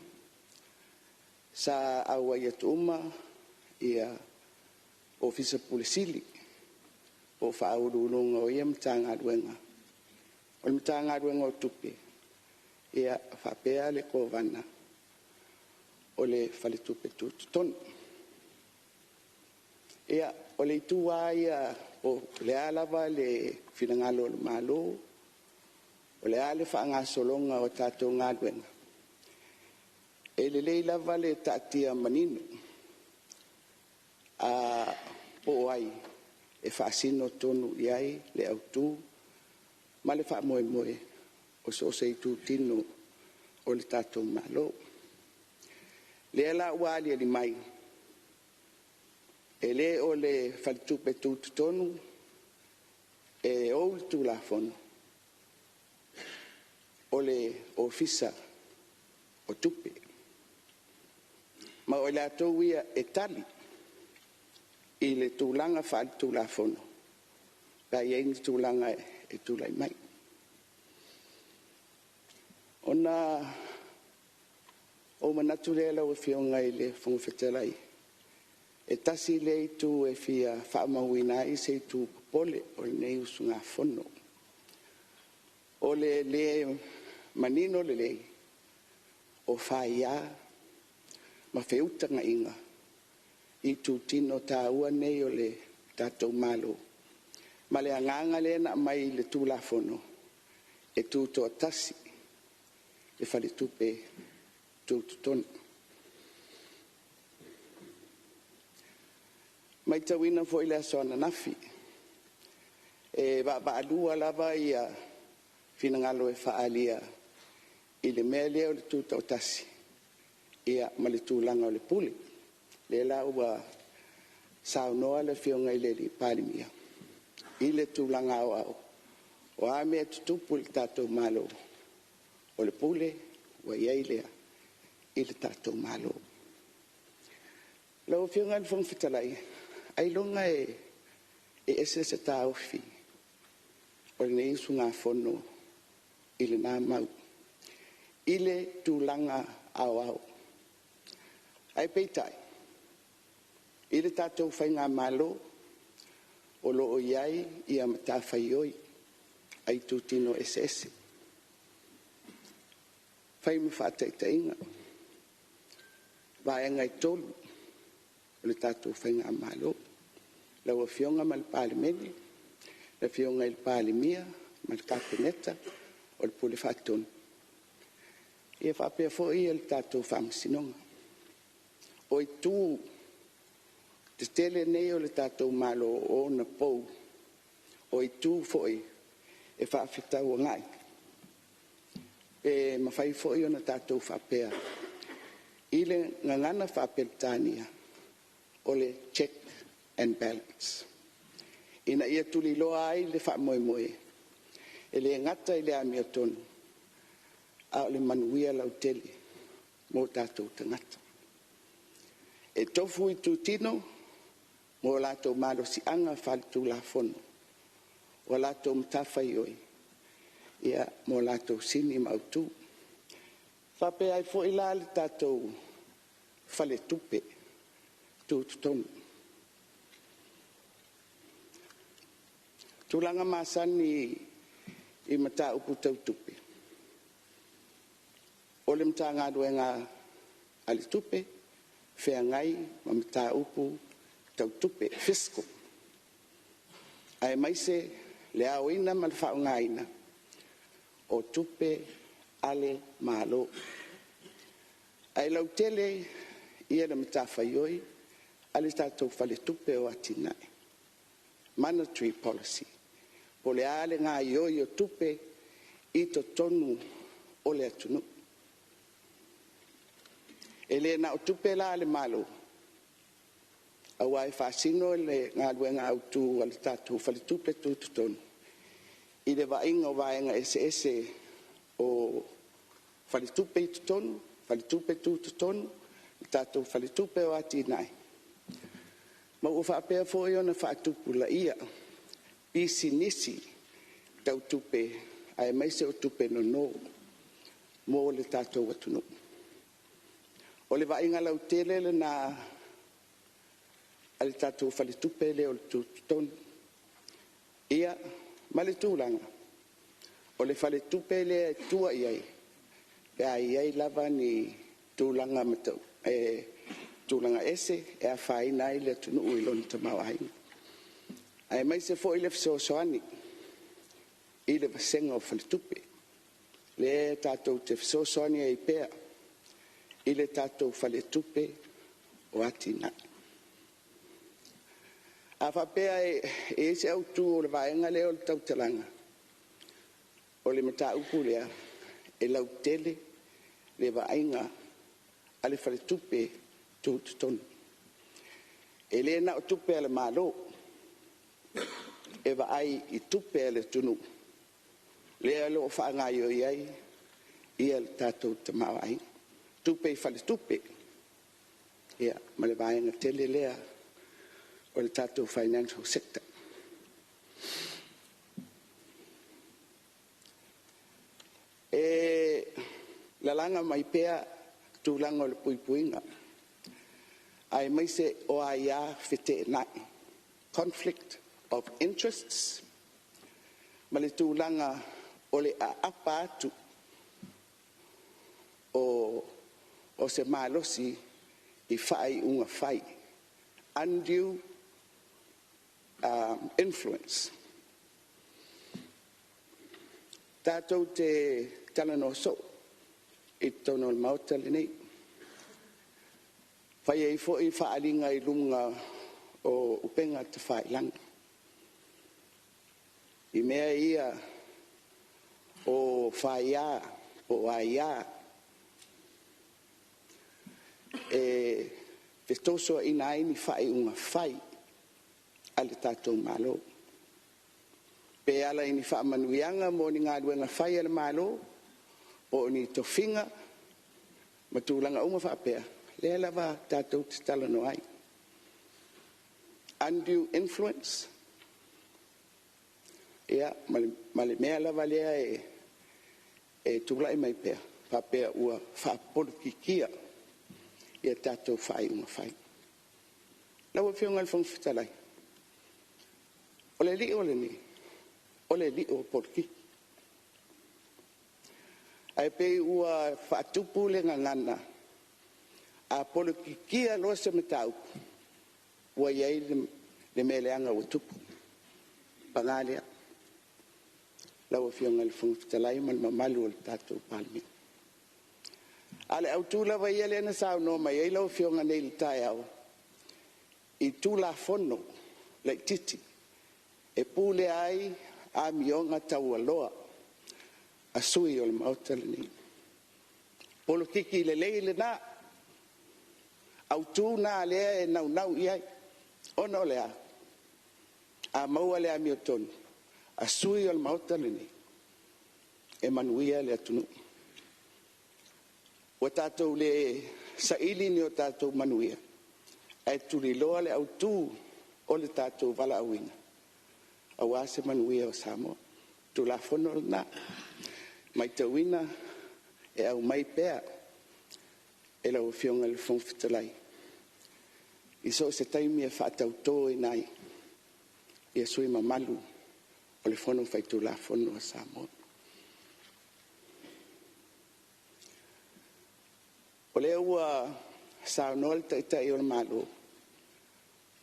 sa auai atu uma Ofisa Pule Sili po o Faauluuluga o ia Matagaluega, o le Matagaluega o Tupe faapea le Kovana o le Faletupe Tutotonu. Ia, o le itu lava ia po o le a lava le finagalo o le Malo, o le a le faagasologa o a tatou galuega, e lelei lava le taatia manino po o ai e faasino tonu i ai le autu ma le faamoemoe o so o se itutino o le tatou Malo. O lea la ua aliali mai, e le o le Faletupe Tutotonu e ou le Tulafono, o le Ofisa o Tupe. Ma o i latou ia e tali i le tulaga faale-Tulafono pe a i ai ni tulaga e tulai mai. Ona ou manatu lea lau Afioga i le Fofoga Fetalai, e tasi lea itu e fia faamauina ai se itu popole o lenei usugafono, o le le manino lelei o faia ma feutagaiga i itutino taua nei o le tatou Malo, ma le agaga lea na aumai i le Tulafono, e tutoatasi le Faletupe Tutotonu. E matauina foi i le aso ananafi, e vaavaalua lava finagalo e faaalia i le mea lea o le tutoatasi ma le tulaga o le pule. O lea la ua saunoa le Afioga i le Palemia i le tulaga aoao, o a mea e tutupu i le tatou Malo, o le pule ua i ai lea i le tatou Malo. Lau Afioga i le Fofoga Fetalai, ailoga e ese se taofi o lenei usugafono i lena mau i le tulaga aoao. Ae peitai i le tatou faigamalo, o lo o i ai matafaioi a itutino eseese. Fai ma faataitaiga, vaega e 3 o le tatou faigamalo, lau Afioga ma le Palemene, le Afioga i le Palemia ma le Kapeneta, o le Pule Faatonu, e faapea foi le tatou Faamasinoga. O itu tetele nei o le tatou Malo o ona pou, o itu foi e faafetauagai pe mafai foi ona tatou faapea, I le gagana faa-Peretania o le check and balance, ina ia tuliloa ai le faamoemoe, e le gata i le amiotonu, a o le manuia lautele mo tatou tagata. E tofu itutino ma o latou malosiaga faale-Tulafono, o latou matafaioi ma o latou sini ma autu. E faapea ai foi la le tatou Faletupe Tutotonu. O tulaga masani i mataupu tau tupe, o le Matagaluega a le Tupe, feagai ma mataupu tau tupe, fiscal, aemaise le aoina ma le faaaogaina o tupe a le Malo. Ae lautele ia le matafaioi a le tatou Faletupe o Atinae, Monetary Policy, po o le a le gaoioi o tupe i totonu o le atunuu. E le na o tupe la a le Malo, aua e faasino le galuega autu a le tatou Faletupe Tutotonu i le vaaiga o vaega eseese o faletupe i totonu, faletupe tutotonu, le tatou Faletupe o Atinae, ma ua faapea foi ona faatupulaia pisinisi tau tupe aemaise o tupe nono mo le tatou atunuu. O le vaaiga lautele lena a le tatou Faletupe lea o le Tutotonu, ia ma le tulaga o le faletupe lea e tua i ai pe a i ai lava ni tulaga tulaga ese e afaina ai le atunuu i lona tamaoaiga, aemaise foi le fesoasoani i le vasega o faletupe, lea tatou te fesoasoani ai pea i le tatou Faletupe o Atinae. A faapea e i ai se autu o le vaega lea o le tautalaga, o le mataupu lea, e lautele le vaaiga a le Faletupe Tutotonu. E le na o tupe a le Malo, e vaai i tupe a le atunuu lea o lo o faagaoioi ai le tatou tamaoaiga, tupe i faletupe, ia ma le vaega tele lea o le tatou Financial Sector. E lalaga mai pea tulaga o le puipuiga aemaise o aia feteenai, conflict of interests ma le tulaga o le aapa atu o se malosi i faaiuga fai, undue influence. Tatou te talanoa soo i totonu o le Maota lenei, fai ai foi faaaliga i luga o upega tafailagi i mea ia o faia po o aia e fetosoaina ai ni faaiuga fai a le tatou Malo, pe ala i ni faamanuiaga mo ni galuega fai a le Malo, po o ni tofiga ma tulaga uma faapea, lea lava tatou te talanoa ai, undue influence ia ma le mea lava lea e tulai mai pea, faapea ua faapolokikia tatou faaiuga fai. Lau Afioga i le Fofoga Fetalai, o le alii o lenei, o le alii o polokiki. Ae pei ua faatupu le gagana, a polokikia loa se mataupu, ua i ai le mea leaga ua tupu. Paga lea, lau Afioga i le Fofoga Fetalai ma le mamalu o le tatou Palemene. A o le autu lava ia lea na saunoa mai ai lau Afioga nei i le taeao, i Tulafono laitiiti e pulea ai amioga taualoa a sui usufono o le Maota lenei. Polokiki lelei lena. autu na lea e naunau i ai. Ona o le a? A maua le amiotonu a sui o le Maota lenei, e manuia le atunuu. Ua tatou le saili ni o tatou manuia, ae tuliloa le autu o le tatou valaauina aua se manuia o Samoa. O le Tulafono lena, e matauina e aumai pea e lau Afioga i le Fofoga Fetalai i so o se taimi e faatautoina ai sui usufono mamalu o le Fono Faitulafono a Samoa. O lea ua saunoa le Taitai o le Malo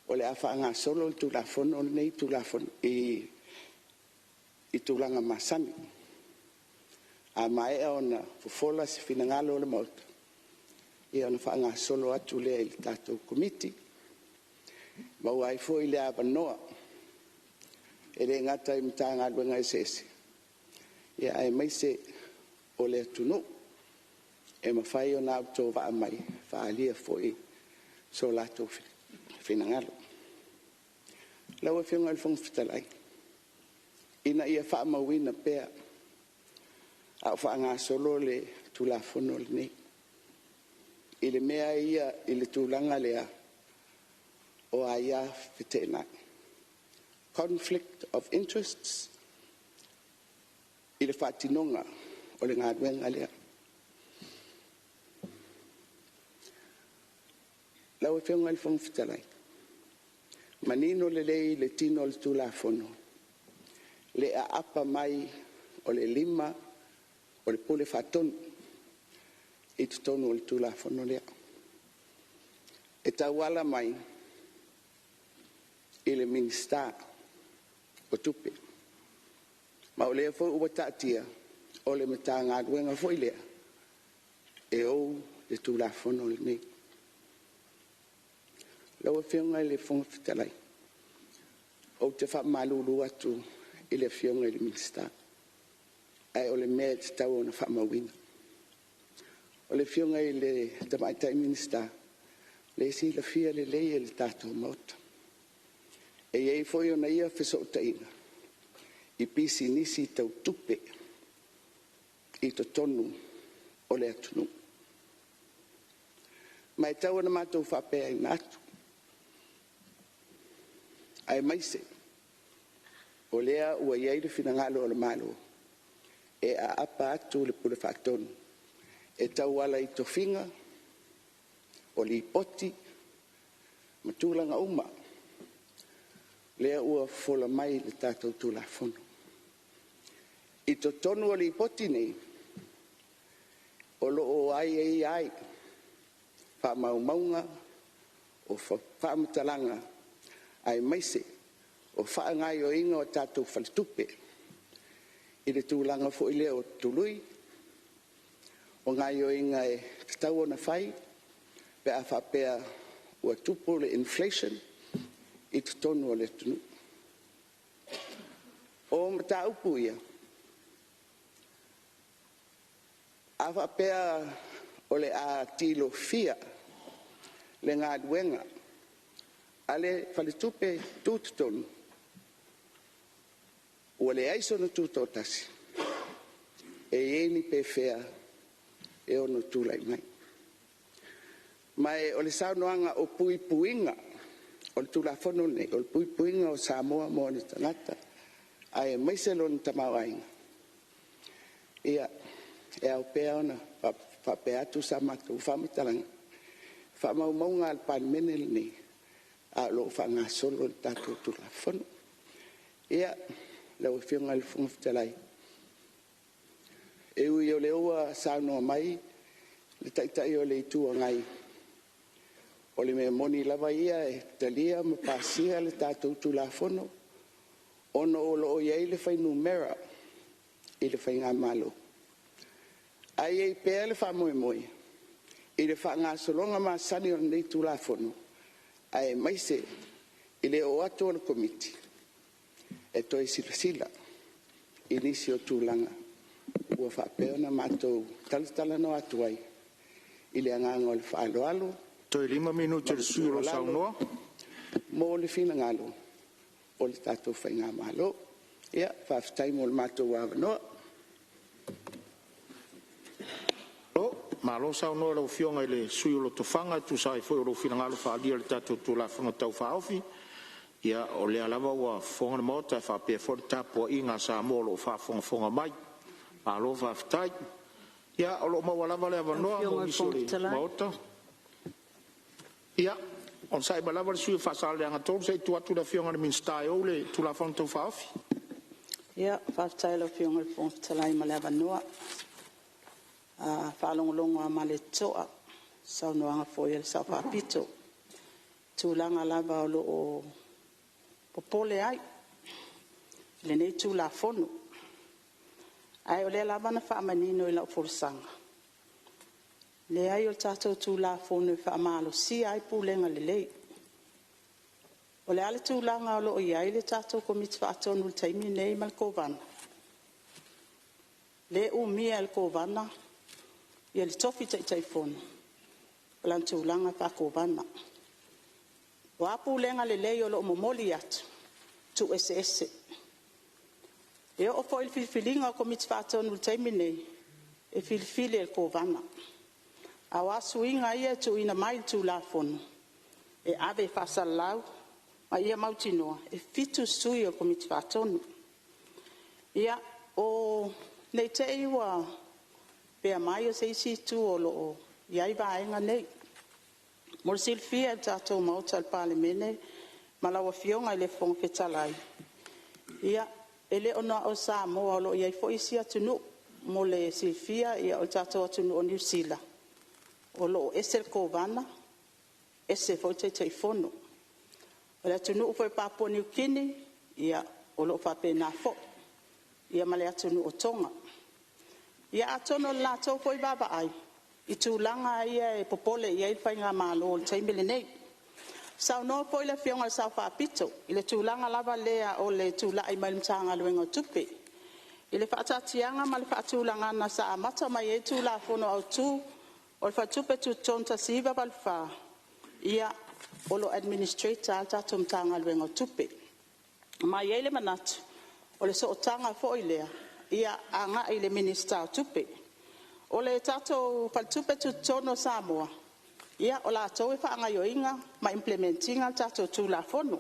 o le a faagasolo le Tulafono lenei i tulaga masani. A maea ona fofola se finagalo o le Maota, ia ona faagasolo atu lea i le tatou Komiti, maua ai foi le avanoa e le gata i Matagaluega eseese, aemaise o le atunuu e mafai ona autovaa mai e faaalia foi so latou finagalo. Lau Afioga i le Fofoga Fetalai, ina ia faamauina pea a o faagasolo le Tulafono lenei, i le mea ia i le tulaga lea o aia feteenai, conflict of interests i le faatinoga o le galuega lea. Lau Afioga i le Fofoga Fetalai, manino lelei i le tino o le Tulafono le aapa mai o le lima o le Pule Faatonu i totonu o le Tulafono lea, e tauala mai i le Minisita o Tupe. Ma o lea foi ua taatia o le Matagaluega foi lea e ou le Tulafono lenei. Lau Afioga i le Fofoga Fetalai, ou te faamalulu atu i le Afioga i le Minisita, ae o le mea e tatau ona faamauina. O le Afioga i le Tamaitai Minisita, o lea e silafia lelei e le tatou Maota, e i ai foi ona ia fesootaiga i pisinisi tau tupe i totonu o le atunuu. Ma e tatau ona matou faapena atu, aemaise o lea ua i ai le finagalo o le Malo e aapa atu le Pule Faatonu e tauala i tofiga, o lipoti ma tulaga uma lea ua fofola mai i le tatou Tulafono. I totonu o Lipoti nei, o lo o aiaia ai faamaumauga o faamatalaga aemaise o faagaoioiga o tatou faletupe i le tulaga foi lea o tului, o gaoioiga e tatau ona fai pe a faapea ua tupu le inflation i totonu o le atunuu. O mataupu ia, a faapea o le a tilofia le galuega a le Faletupe Tutotonu, ua leai sona tutoatasi, e i ai ni pefea e ono tulai mai. Ma o le saunoaga o puipuiga o le Tulafono lenei, o le puipuiga o Samoa ma ona tagata aemaise lona tamaoaiga. Ia, e ao pea ona faapea atu sa matou faamatalaga, o faamaumauga a le Palemene lenei, a o lo o faagasolo le tatou Tulafono. Ia, lau Afioga i le Fofoga Fetalai, e ui o lea ua saunoa mai le Taitai o le Itu Agai, o le mea moni lava ia e talia ma pasia le tatou Tulafono ona o lo o i ai le fuainumera i le faigamalo. Ae i ai pea le faamoemoe i le faagasologa masani o lenei Tulafono, aemaise i le oo atu o le Komiti e toe silasila i nisi o tulaga ua faapea ona matou talatalanoa atu ai i le agaga o le faaaloalo. Toe 5 minute o le sui usufono o lo o saunoa. Mo le finagalo o le tatou faigamalo. Ia, faafetai mo le matou avanoa. Malo saunoa i lau Afioga i le sui usufono mo Lotofaga e tusa ai foi o lou finagalo faaalia i le tatou Tulafono Tau Faaofi. Ia, o lea lava ua fofoga le Maota faapea foi le tapuaiga a Samoa o lo o faafogafoga mai. Malo faafetai. Ia, o lo o maua lava le avanoa mo Lau Afioga i le nisi o Fofoga le Fetalai… Maota. Ia, onosai mai lava le sui usufono mo Faasaleleaga 3 se i tuu atu i le Afioga i le Minisita e ou le Tulafono Tau Faaofi. Ia, faafetai i lau Afioga i le Fofoga Fetalai mo le avanoa. A faalogologo lava ma le totoa i le saunoaga foi a le Sao Faapito i tulaga lava o lo o popole ai i lenei Tulafono. Ae o lea lava na faamanino i lau folasaga, leai o le tatou Tulafono e faamalosia ai pulega lelei. O le a le tulaga o lo o i ai le tatou Komiti Faatonu i le taimi lenei ma le Kovana? O lea e umia e le Kovana le tofi Taitaifono ma lona tulaga faa-Kovana. O a pulega lelei o lo o momoli atu, e tuueseese. E oo foi i le filifiliga o Komiti Faatonu i le taimi lenei, e filifili e le Kovana. A o a suiga ia e tuuina mai i le Tulafono, e ave e faasalalau ma ia mautinoa e 7 sui o le Komiti Faatonu. Ia, ne i te i ua pea mai o se isi itu o lo o i ai vaega nei. Mo le silafia e le tatou Maota o le Palemene ma lau Afioga i le Fofoga Fetalai, e le o na o Samoa o lo o i ai foi isi atunuu. Mo le silafia o le tatou atunuu o Niu Sila, o lo o ese le Kovana ese foi le Taitaifono. O le atunuu foi o Papua Niu Kini, o lo o faapena foi, ma le atunuu o Toga. Ia atonu o le latou foi vaavaai i tulaga ia e popole i ai le faigamalo i le taimi lenei. Saunoa foi le Afioga i le Sao Faapito i le tulaga lava lea o le tulai mai o le Matagaluega o Tupe. I le faataatiaga ma le faatulagaga sa amata mai ai le Tulafono Autu o le Faletupe Tutotonu 1984, o lo o administrator lava le tatou Matagaluega o Tupe. Ma e i ai le manatu o le sootaga foi lea ia agai i le Minisita o Tupe. O le tatou Faletupe Tutotonu o Samoa, o latou e faagaoioiga ma implement ina le tatou Tulafono.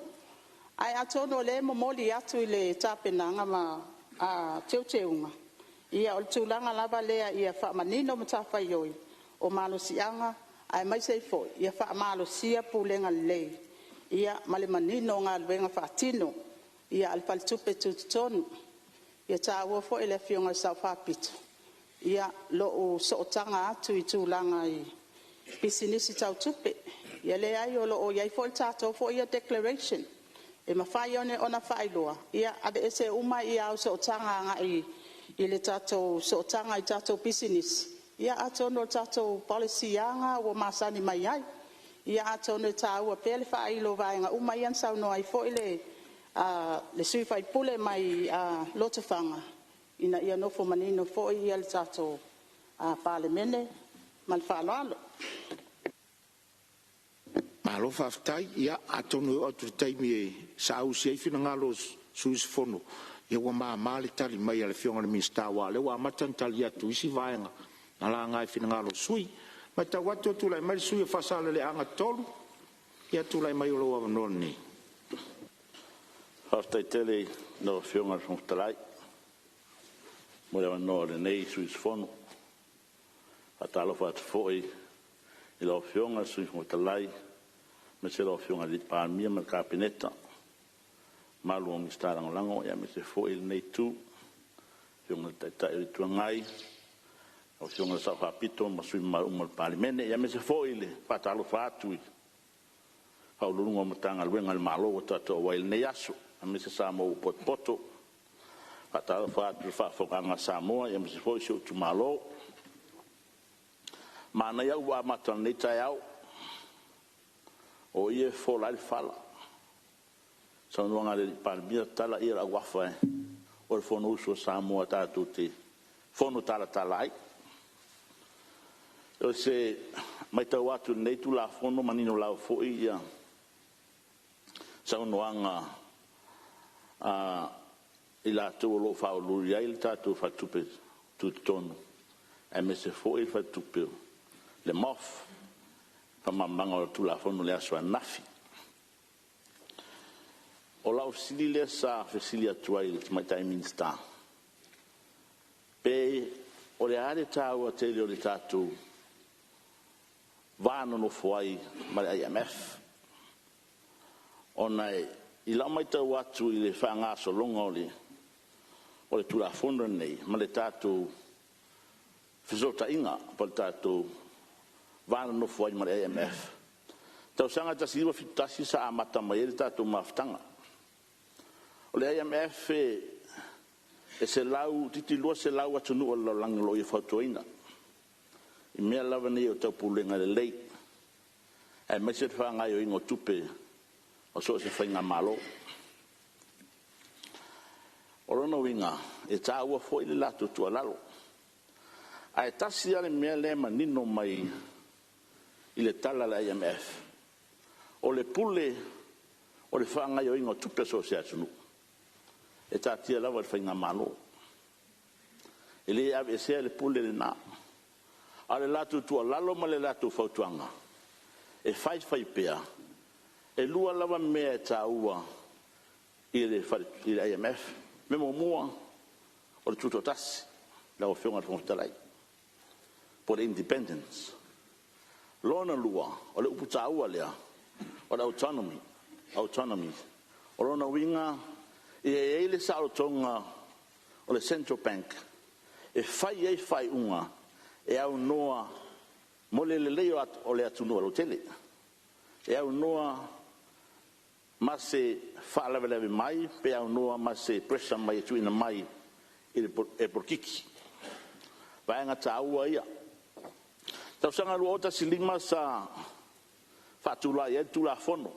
Ae atonu o lea e momoli atu i le tapenaga ma teuteuga, o le tulaga lava lea ia faamanino matafaioi o malosiaga aemaise ai foi ia faamalosia pulega lelei ma le manino o galuega faatino a le Faletupe Tutotonu. Ia taua foi e le Afioga i le Sao Faapito lou sootaga atu i tulaga i pisinisi tau tupe. Ia leai o lo o i ai foi le tatou foi ia declaration e mafai ona faailoa, ia aveese uma au sootaga agai i le tatou sootaga i tatou pisinisi, ia atonu o le tatou policy lava lena ua masani mai ai. Ia atonu e taua pea le faailo o vaega uma ia na saunoa ai foi le sui usufono mai Lotofaga ina ia nofo manino foi le tatou Palemene. Ma le faaaloalo. Malo faafetai. Ia atonu e oo atu i le taimi e saausi ai finagalo o sui usufono, ia ua mama le tali mai a le Afioga i le Minisita, aua o lea ua amata ona tali atu i isi vaega na laga i finagalo o sui usufono. E matau atu ua tulai mai le sui usufono mo Faasaleleaga 3. Ia tulai mai o lou avanoa lenei. Faafetai tele i lau Afioga i le Fofoga Fetalai mo le avanoa o lenei sui usufono. E faatalofa atu foi i lau Afioga i le Sui Fofoga Fetalai, aemaise lau Afioga i le Palemia ma le Kapeneta, le mamalu o Minisita Lagolago, aemaise foi lenei Itu, le Afioga i le Taitai o le Itu Agai, lau Afioga i le Sao Faapito ma sui usufono mamalu uma o le Palemene. Aemaise foi le faatalofa atu i Ofisa Sili o Pulega o Matagaluega a le Malo ua tatou auai i lenei aso, aemaise Samoa ua potopoto. E faatalofa atu i le faafofogaaga a Samoa aemaise foi si ou itumalo. Manaia upu amata o lenei taeao, o i e fofola ai le fala. O le saunoaga a le Palemia, tatala le auafa o le Fonousu a Samoa tatou te fono talatala ai. O se matau atu i lenei Tulafono, manino lava foi ia saunoaga a i latou o lo o faauluulu i ai le tatou Faletupe Tutotonu, aemaise foi le Faletupe o le MOF i faamalamalamaga o le Tulafono i le aso ananafi. O lau fesili lea sa fesili atu ai i le Tamaitai Minisita, pe o le a le taua tele o le tatou va nonofo ai ma le IMF? Ona i lau matau atu i le faagasologa o le Tulafono lenei ma le tatou fesootaiga po o le tatou va nonofo ai ma le IMF, tausaga e 1971 sa amata mai ai le tatou mafutaga. O le IMF e 100 toeitiiti 200 atunuu o le lalolagi o lo o ia fautuaina i mea lava nei o taupulega lelei, aemaise le faagaoioiga o tupe a so o se faigamalo. O lona uiga, e taua foi le latou tuualalo. Ae tasi lava le mea lea e manino mai i le tala a le IMF, o le pule o le faagaoioiga o tupe a so o se atunuu, e taatia lava i le faigamalo. E le aveesea le pule lena. A o le latou tuualalo ma le latou fautuaga, e fai fai pea, e 2 lava mea e taua i le IMF. Mea muamua, o le tutoatasi lau Afioga i le Fofoga Fetalai, po o le independence. Lona lua, o le upu taua lea, o le autonomy. O lona uiga, ia i ai le saolotoga o le Central Bank e fai ai faaiuga e aunoa mo le lelei o le atunuu lautele. E aunoa ma se faalavelave mai pe aunoa ma se pressure mai e tuuina mai e polokiki. O vaega taua ia. Tausaga 2015 sa faatulai ai le Tulafono.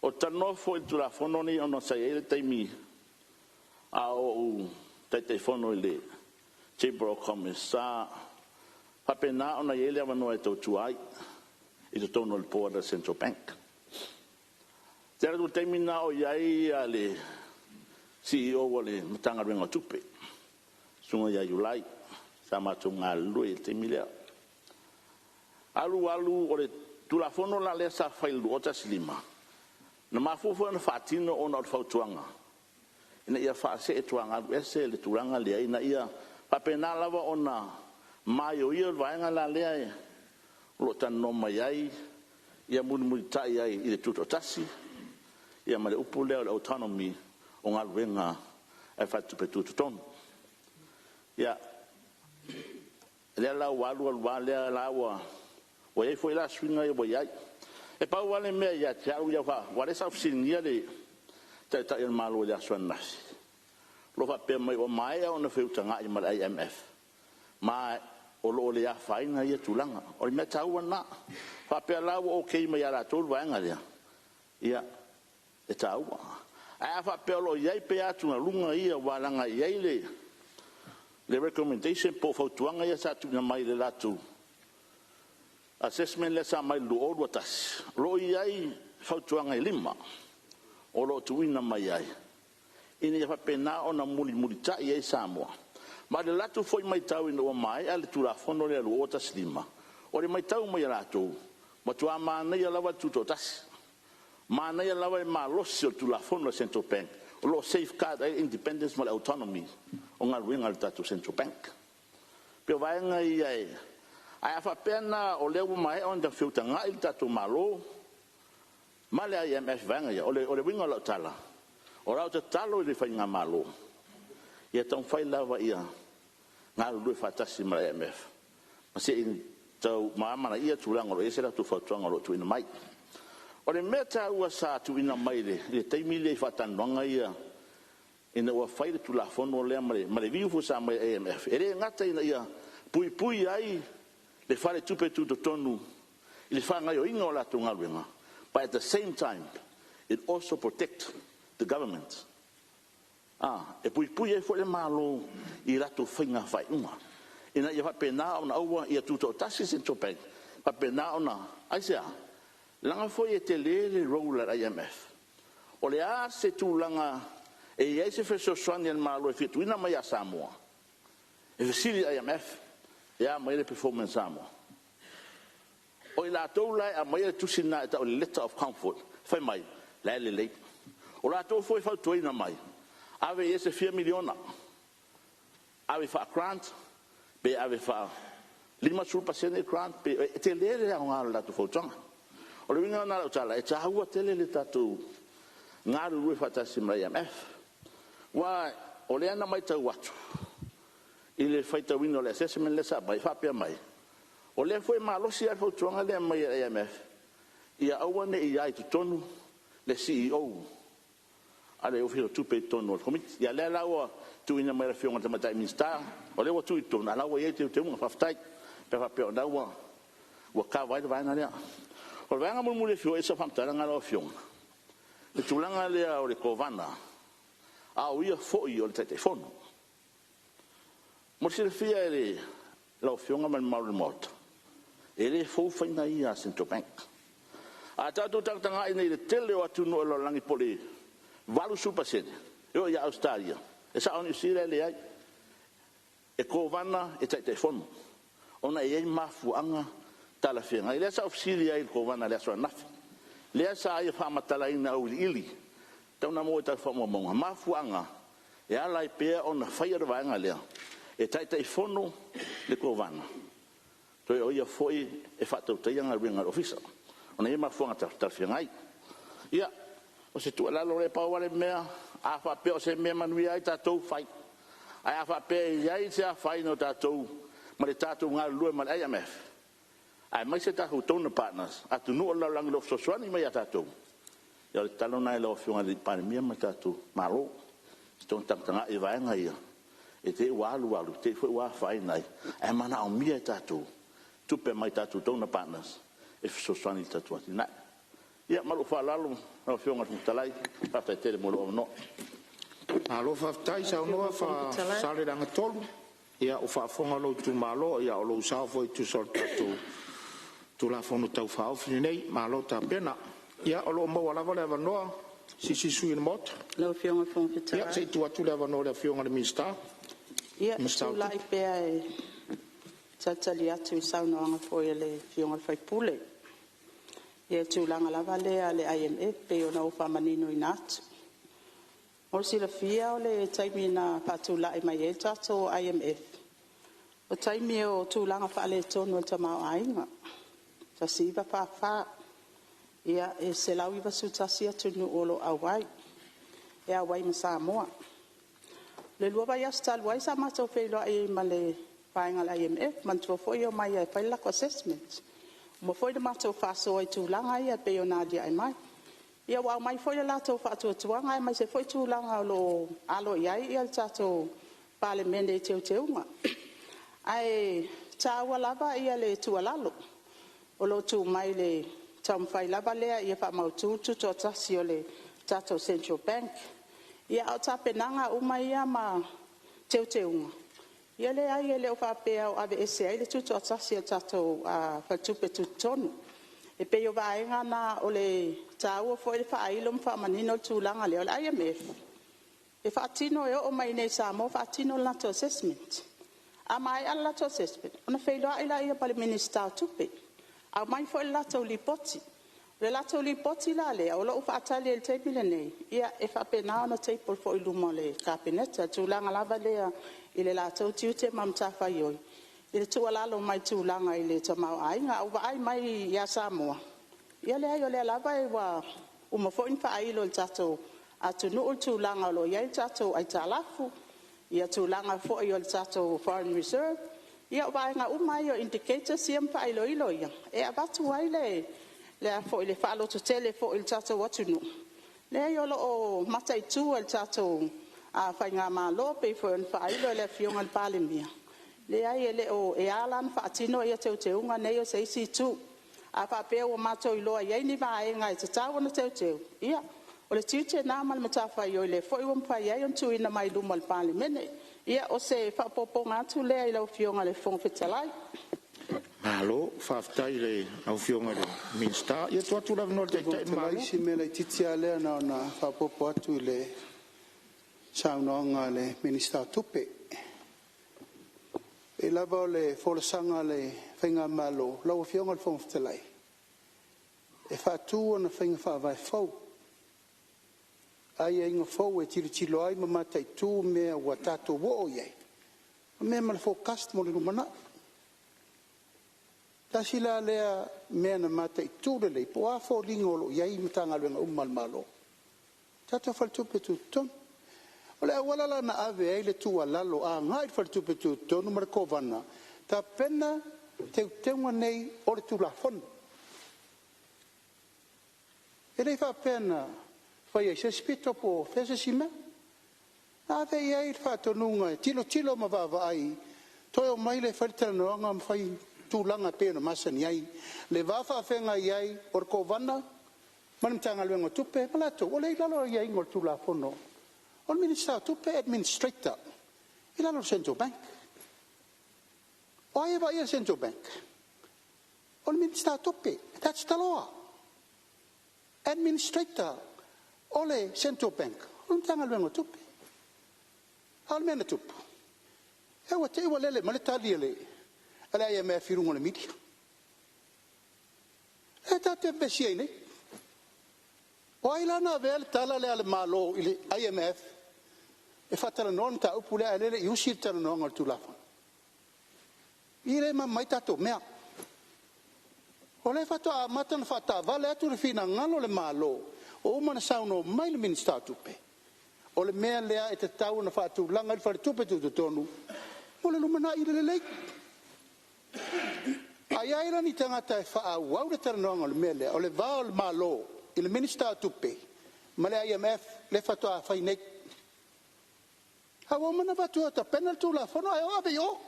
Ou te talanoa foi i le Tulafono lenei ona sa i ai le taimi a o ou Taitaifono i le Chamber of Commerce sa faapena ona i ai le avanoa e tautua ai i totonu o le Board a le Central Bank. Ou te alu atu i le taimi lena o i ai le Ofisa o le Matagaluega o Tupe, le Susuga ia Iulai sa matou galulue ai i le taimi lea. Alu alu o le Tulafono la lea sa fai i le 2015, na mafua foi ona faatino ona o le fautuaga ina ia faasee tuagalu ese le tulaga lea, ina ia faapena lava ona maioio le vaega la lea o lo o talanoa mai ai, ia mulimulitai ai i le Tutoatasi ia ma le upu lea o le autonomy o galuega a le Faletupe Tutotonu. Ia, lea la ua alu alu lava lea la ua i ai foi la suiga ia ua i ai. E pau lava le mea ia te au ia, aua o lea sa ou fesiligia le Taitai o le Malo i le aso ananafi, o lo o faapea mai ua maea ona feutagai ma le IMF, ma o lo o le afaina ia tulaga. O le mea taua lena. Faapea la ua okay mai ia latou le vaega lea, ia, e taua. Ae a faapea o lo o i ai pea atugaluga ia aua leaga e i ai le recommendation po o fautuaga ia sa tuuina mai i le latou assessment lea sa aumai i le 2021, o lo o i ai fautuaga e 5 o lo o tuuina mai ai, ina ia faapena ona mulimulitai ai Samoa. Ma o le latou foi matau ina ua maea le Tulafono lea 2015, o le matau mai a latou, matua manaia lava le tutoatasi, manaia lava le malosi o le Tulafono a le Central Bank o lo o safeguard ai le independence ma le autonomy o galuega a le tatou Central Bank. E pei o vaega ia, ae a faapea la o lea ua maea ona feutagai le tatou Malo ma le IMF i vaega ia, o le uiga o lau tala, o lau tatalo i le faigamalo, ia taumafai lava ia galulue faatasi ma le IMF ma se i tau amanaia tulaga o lo o i ai se latou fautuaga o lo o tuuina mai. O le mea taua sa tuuina mai i le taimi lea i faatalanoaga ia ina ua fai le Tulafono lea ma le view foi sa aumai e le IMF, e le gata ina ia puipui ai le Faletupe Tutotonu i le faagaoioiga o latou galuega, but at the same time, it also protect the government. E puipui ai foi le Malo i latou faiga faaiuga. ina ia faapena ona aua ia tutoatasi le Central Bank, faapena ona… Aisea? Leaga foi e tele le role a le IMF. O le a se tulaga e i ai se fesoasoani a le Malo e fia tuuina mai ia Samoa, e fesili i le IMF, e a mai le performance a Samoa? O i latou la e aumaia le tusi lena e tau o le letter of comfort, fai mai o la e lelei. O latou foi e fautuaina mai, ave i ai se fia miliona, ave faa-grant pe ave faa-50% grant, e tele le aoga o le latou fautuaga. O le uiga lena o lau tala, e taua tele le tatou galulue faatasi ma le IMF. Aua o lea na matau atu i le faitauina o le assessment lea sa aumai o faapea mai, o lea foi e malosi lava le fautuaga lea e aumai e le IMF, ia aua ne i i ai i totonu le CEO a le Ofisa o Tupe i totonu o le Komiti. Ia lea la ua tuuina mai e le Afioga i le Tamaitai Minisita, o lea ua tuu i totonu, a o la e ua i ai teuteuga. Faafetai. Pe a faapea o lena ua kava ai le vaega lea. O le vaega mulimuli e fia oo i ai sau faamatalaga lau Afioga, o le tulaga lea o le Kovana, a o ia foi o le Taitaifono. Mo le silafia e lau Afioga ma le mamalu o le Maota, e le fou faiga ia a le Central Bank. A tatou tagatagai i le tele o atunuu o le lalolagi po o le 80%, e oo ia Ausetalia, e sao Niu Sila e leai. E Kovana, e Taitaifono, ona e i ai mafuaaga talafeagai. Lea sa ou fesili ai i le Kovana i le aso ananafi, lea sa ia faamatalaina auiliili, e tatau ona maua i tatou faamaumauga mafuaaga e ala ai pea ona faia le vaega lea, e Taitaifono le Kovana, toe o ia foi e faatautaia galuega a le Ofisa, ona e i ai mafuaaga talafeagai. Ia, o se tuualalo lea, pau lava le mea, a faapea o se mea e manuia ai tatou, fai. Ae a faapea e i ai se afaina o tatou ma le tatou galulue ma le IMF, aemaise tatou donor partners, atunuu o le lalolagi o lo o fesoasoani mai ia tatou, ia o le tatalo lena i lau Afioga i le Palemia ma le tatou Malo, se i toe tagatagai i vaega ia, i te i ua alu alu te i foi ua afaina ai, ae manaomia e tatou tupe mai tatou donor partners e fesoasoani i le tatou atinae. Ia ma lou faaaloalo lau Afioga i le Fofoga Fetalai, faafetai tele mo lou avanoa. Malo faafetai saunoa Faasaleleaga 3. Ia, ua faafofoga lou itumalo, o lou sao foi e tusa o le tatou Tulafono Tau Faaofi lenei. Malo tapena. Ia, o lo o maua lava le avanoa mo se isi sui usufono o le Maota. Lau Afioga i le Fofoga Ia, Fetalai. Se i tuu atu le avanoa i le Afioga i le Minisita. Ia, e Minisita o tulai Tupe. pea e talitali atu i le saunoaga foi a le Afioga i le sui usufono i le tulaga lava lea a le IMF pei ona ou faamaninoina atu. Mo le silafia o le taimi na faatulai mai ai le tatou IMF, o taimi o tulaga faaletonu o le tamaoaiga 1944. E 191 atunuu o lo o auai, e auai ma Samoa. O le 2 vaiaso talu ai sa matou feiloai ai ma le vaega a le IMF. Manatua foi e omai lava e fai le latou assessment. Ua uma foi ona matou faasoa i tulaga ia pei ona aliae mai. Ia ua aumai foi le latou faatuatuaga aemaise foi tulaga o lo o alo i ai le tatou Palemene i teuteuga. Ae taua lava le tuualalo o lo o tuu mai i le taumafai lava lea ia faamautu le tutoatasi o le tatou Central Bank. Ia, a o tapenaga uma ia ma teuteuga, ia leai e le o faapea o aveese ai le tutoatasi o le tatou Faletupe Tutotonu. E pei o vaega na o le taua foi le faailo ma faamanino le tulaga lea. O le IMF e faatino e oo mai i inei i Samoa faatino le latou assessment. A maea le latou assessment ona feiloai lea ma le Minisita o Tupe, aumai foi le latou lipoti. O le latou lipoti la lea o lo o ua faatali i le taimi lenei e faapena ona table foi i luma o le Kapeneta i le tulaga lava lea i le latou tiute ma matafaioi i le tuualalo mai i le tulaga i le tamaoaiga. A ua vaai mai ia Samoa, ia leai o lea lava ua uma foi ona faailo e le tatou atunuu le tulaga o lo o i ai le tatou aitalafu, tulaga foi o le tatou foreign reserve. Ia o vaega uma ia o indicators ia ma faailoilo ia e avatu ai le faalototele foi i le tatou atunuu, leai o lo o mataitu e le tatou faigamalo e pei foi ona faailo e le Afioga i le Palemia. Leai e le o… e ala ona faatino teuteuga nei o se isi itu. A faapea ua matou iloa e i ai ni vaega e tatau ona teuteu, ia o le tiute lena ma le matafaioi lea foi ua mafai ai ona tuuina mai i luma o le Palemene. Ia, o se faaopoopoga atu lea i lau Afioga i le Fofoga Fetalai. Malo faafetai i lau Afioga i le Minisita. Ia, tuu atu le avanoa i le Taitai o le Malo. Si mea laitiiti lava lea na ona faaopoopo atu i le saunoaga a le Minisita o Tupe. E pei lava o le folasaga a le faigamalo lau Afioga i le Fofoga Fetalai, e faatu ona faiga faavae fou, aiaiga fou e tilotilo ai ma mataitu mea ua tatou oo i ai ma mea ma le forecast mo le lumanai. Tasi la lea mea na mataitu lelei po o a foliga o lo o i ai Matagaluega uma a le Malo, tatou faletupe tutotonu. O le auala la na ave ai le tuualalo agai i le faletupe tutotonu ma le Kovana, tapena teuteuga nei o le Tulafono. E le faapea na faia i se isi pito po o fea se isi mea. Na ave i ai le faatonuga e tilotilo ma vaavaai, toe omai lea e fai le talanoaga ma fai tulaga e pei ona masani ai le va faafeagai ai o le Kovana ma le Matagaluega o Tupe ma latou o lea e i lalo o aiaiga o le Tulafono. O le Minisita o Tupe e administrator i lalo o le Central Bank. O ai e vaaia le Central Bank? O le Minisita o Tupe. That's the law. Administrator o le Central Bank o le Matagaluega o Tupe. A o le mea na tupu, ua te i ua lele mai le tali a le IMF i luga o le media. Lea tatou te vevesi ai nei. O ai la na avea le tala lea a le Malo i le IMF e faatalanoa le mataupu lea a o lea e le i usi le talanoaga o le Tulafono? I lea e mama ai tatou mea. O lea faatoa amata ona faataavale atu le finagalo o le Malo, ua uma ona saunoa mai le Minisita o Tupe, o le mea lea e tatau ona faatulaga i le faletupe tutotonu mo le lumanai lelei. A i ai la ni tagata e faaauau le talanoaga o le mea lea, o le va o le Malo i le Minisita o Tupe ma le IMF lea faatoa fai nei. A ua uma ona avatu e tapena le Tulafono ae o ave i o.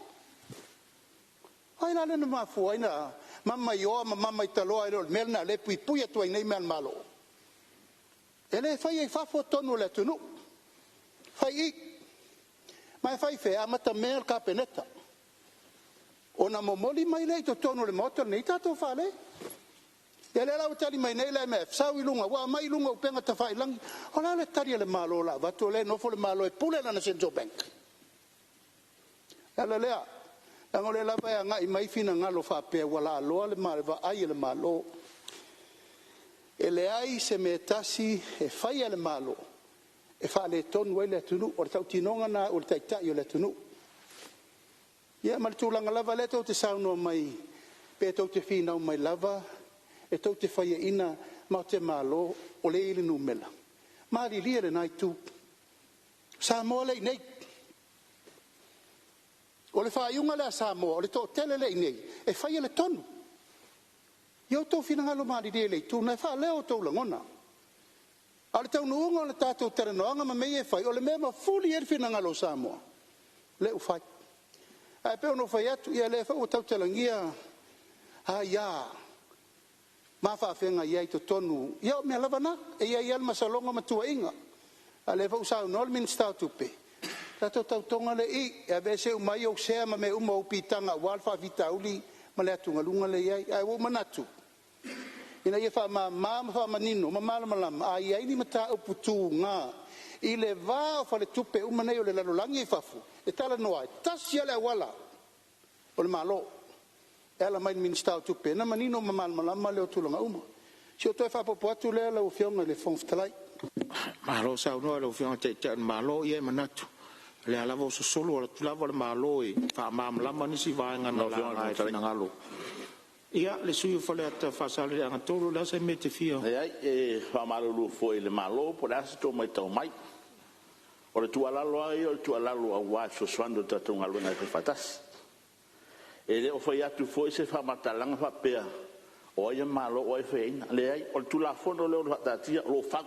O ai la lea na mafua ai ona mama i o ma mama i taloa e le o le mea lena o lea e puipui atu ai nei mea a le Malo? E le faia i fafo tonu o le atunuu, fai i i. Ma e fai i fea? E amatamea le Kapeneta ona momoli mai lea i totonu o le Maota lenei tatou fale. Ia lea la ua tali mai nei le IMF, sau i luga, ua aumai i luga o upega tafailagi. O le a le tali a le Malo o le a avatu o lea e nofo le Malo e pule lana Central Bank? O le ala lea, leaga o lea lava e agai mai finagalo faapea ua laaloa le vaai a le Malo. E leai se mea e tasi e fai e le Malo e faaletonu ai le atunuu. O le tautinoga lena a au o le Taitai o le atunuu. Ia ma le tulaga lava lea tou te saunoa mai pe tou te finau mai lava e tou te faiaina matou te malo o lea e i ai le numera, malilie lena itu, o Samoa lea e i inei. O le faaiuga lea a Samoa o le toatele lea e i inei e faia le tonu. Ia outou finagalo malilie i le itu lena e faaleo outou lagona. A o le taunuuga o le tatou talanoaga ma mea ia e fai, o le mea e mafuli i ai le finagalo o Samoa lea ua fai. Ae pei ona ou fai atu, ia o lea foi ua tautalagia aia ma faafeagai ai i totonu. Ia o mea lava na, e i ai lava le masaloga ma tuuaiga. A o lea foi ua saunoa le Minisita o Tupe, tatou tautoga lea e i i, e aveese uma ai ou sea ma mea uma, ou piitaga aua le faafitauli ma le atugaluga lea e i ai. Ae ua ou manatu, ina ia faamama ma faamanino ma malamalama, a i ai ni mataupu tuga i le va o faletupe uma nei o le lalolagi ia i fafo e talanoa ai, e tasi lava le auala, o le Malo e ala mai i le Minisita o Tupe ona manino ma malamalama lea o tulaga uma. O si ou toe faaopoopo atu lea lau Afioga i le Fofoga Fetalai. Malo saunoa i lau Afioga i le Taitai o le Malo. Ia e manatu, o lea lava ua sosolo atu lava le Malo e faamalamalama nisi vaega na laga i finagalo. Ia, le sui usufono mo Faleata Faasaleleaga 3, o le a se mea e te fia… Leai, e faamalulu foi i le Malo po o le a se tou matau mai. O le tuualalo lava ia o le tuualalo aua e fesoasoani i le tatou galuega e faifaatasi. E le o fai atu foi se faamatalaga faapea o ai e malo a o ai e faiaina. Leai, o le Tulafono lea ua faataatia o lo o fau,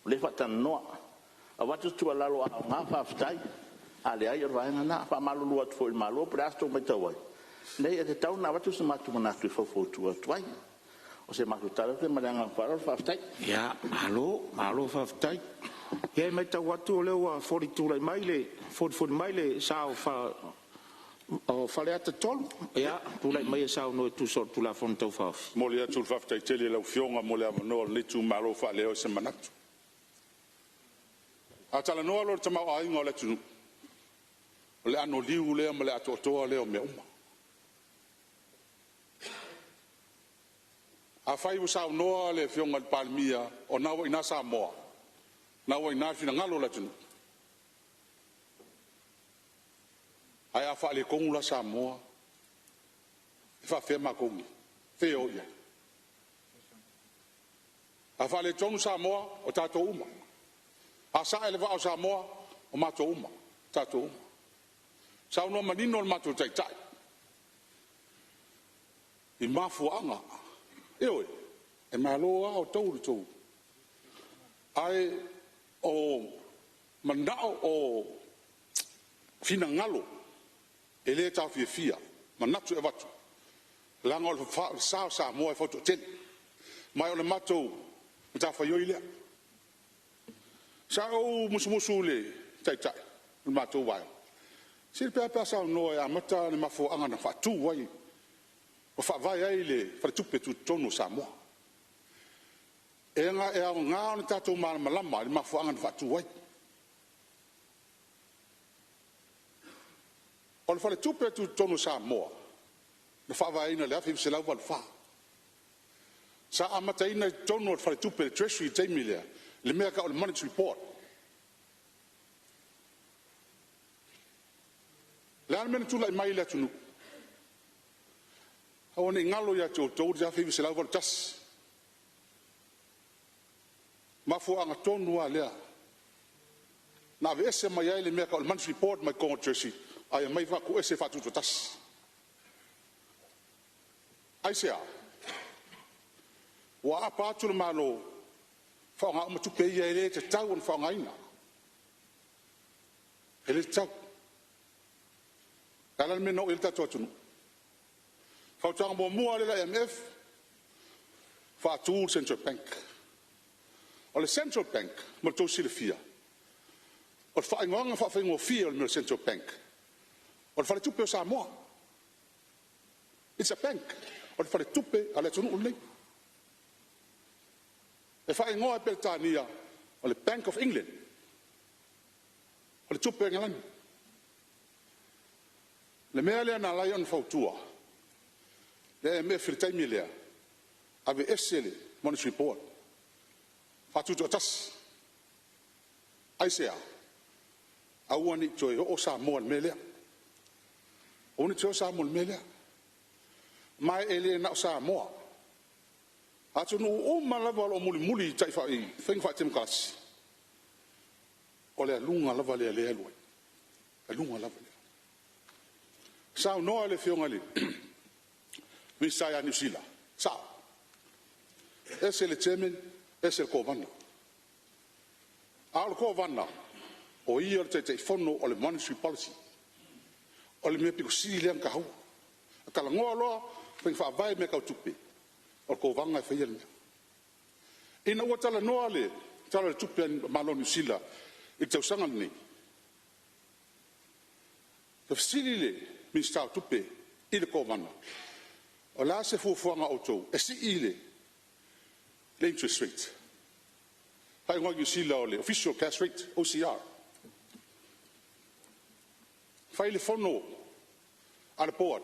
o lea e faatalanoa. Avatu se tuualalo a aoga faafetai, a leai o le vaega lena. E faamalulu atu foi i le Malo po o le a se tou matau ai, leai e tatau ona avatu so matou manatu e faufautua atu ai. O se matou tala lea ma le agaga faaaloalo faafetai. Ia, malo, malo faafetai. Ia, e matau atu o lea ua folifoli mai le sa o Faleata 3. Ia, tulai maia e saunoa e tusa o le Tulafono Tau Faaofi. E momoli atu le faafetai tele i lau Afioga mo le avanoa o lenei itumalo e faaleo ai se manatu. A talanoa loa i le tamaoaiga o le atunuu, o le anoliu lea ma le atoatoa lea o mea uma. Afai ua saunoa le Afioga i le Palemia o lena ua i ina Samoa, o lena ua i ina le finagalo o le atunuu, ae a faaletonu la Samoa, e faapefea matou nei? O fea e o i ai? A faaletonu Samoa, o tatou uma. A sae le vaa o Samoa, o matou uma, tatou uma. Saunoa manino le matou taitai i mafuaaga. Ioe, e malo lava outou i le tou, ae o manao o finagalo e le taofiofia manatu e avatu, leaga o le sa o Samoa e fau toatele, ma o le matou matafaioi lea. Sa ou musumusu i le taitai o le matou vaega, sili pe a pe a saunoa e amata le mafuaaga na faatu ai ma faavae ai le Faletupe Tutotonu o Samoa. E aoga ona tatou malamalama i le mafuaaga na faatu ai. O le Faletupe Tutotonu o Samoa na faavaeina i le 1984. Sa amataina i totonu o le Faletupe, le Treasury i le taimi lea, le mea e tau o le Monetary Board. O le a le mea na tulai mai i le atunuu? Aua ne i galo ia te outou le 1981, mafuaaga tonu lava lea na aveese mai ai le mea e tau o le Monetary Board mai totonu o le Treasury ae aumai faatuese e faatutoatasi. Aisea? Ua aapa atu le Malo, faaaoga uma tupe ia e le tatau ona faaaogaina. E le tatau. O le a la le mea na oo i ai le tatou atunuu? Fautuaga muamua lea a le IMF, faatu le Central Bank. O le Central Bank mo le tou silafia, o le faaigoaga faafaigofie o le mea o le Central Bank, o le Faletupe o Samoa. It's a bank. O le faletupe a le atunuu lenei. E faaigoa e Peretania o le Bank of England, Faletupe o Engelani. Le mea lea na ala ai ona fautua le IMF i le taimi lea, aveese le Monetary Board, faatutoatasi. Aisea? Aua ne i toe oo Samoa i le mea lea. Aua ne i toe oo Samoa i le mea lea. Ma e le na o Samoa, atunuu uma lava o lo o mulimuli i faiga faatemokarasi, o le aluga lava lea o lea e alu ai, aluga lava lea. Saunoa le afioga i le Minisita ia Niu Sila, sao, ese le Chairman, ese le Kovana. A o le Kovana, o ia o le Taitaifono o le Monetary Policy. O le mea pito sili lea ona taua. A talanoa loa faiga faavae i mea tau tupe, o le Kovana e faia le mea. Ina ua talanoa le Tala o le Tupe a le Malo o Niu Sila i le tausaga lenei, na fesili le Minisita o Tupe i le Kovana, o le a se fuafuaga a outou e sii le interest rate? Faaigoa i Niu Sila o le Official Cash Rate, OCR. Fai le fono a le board,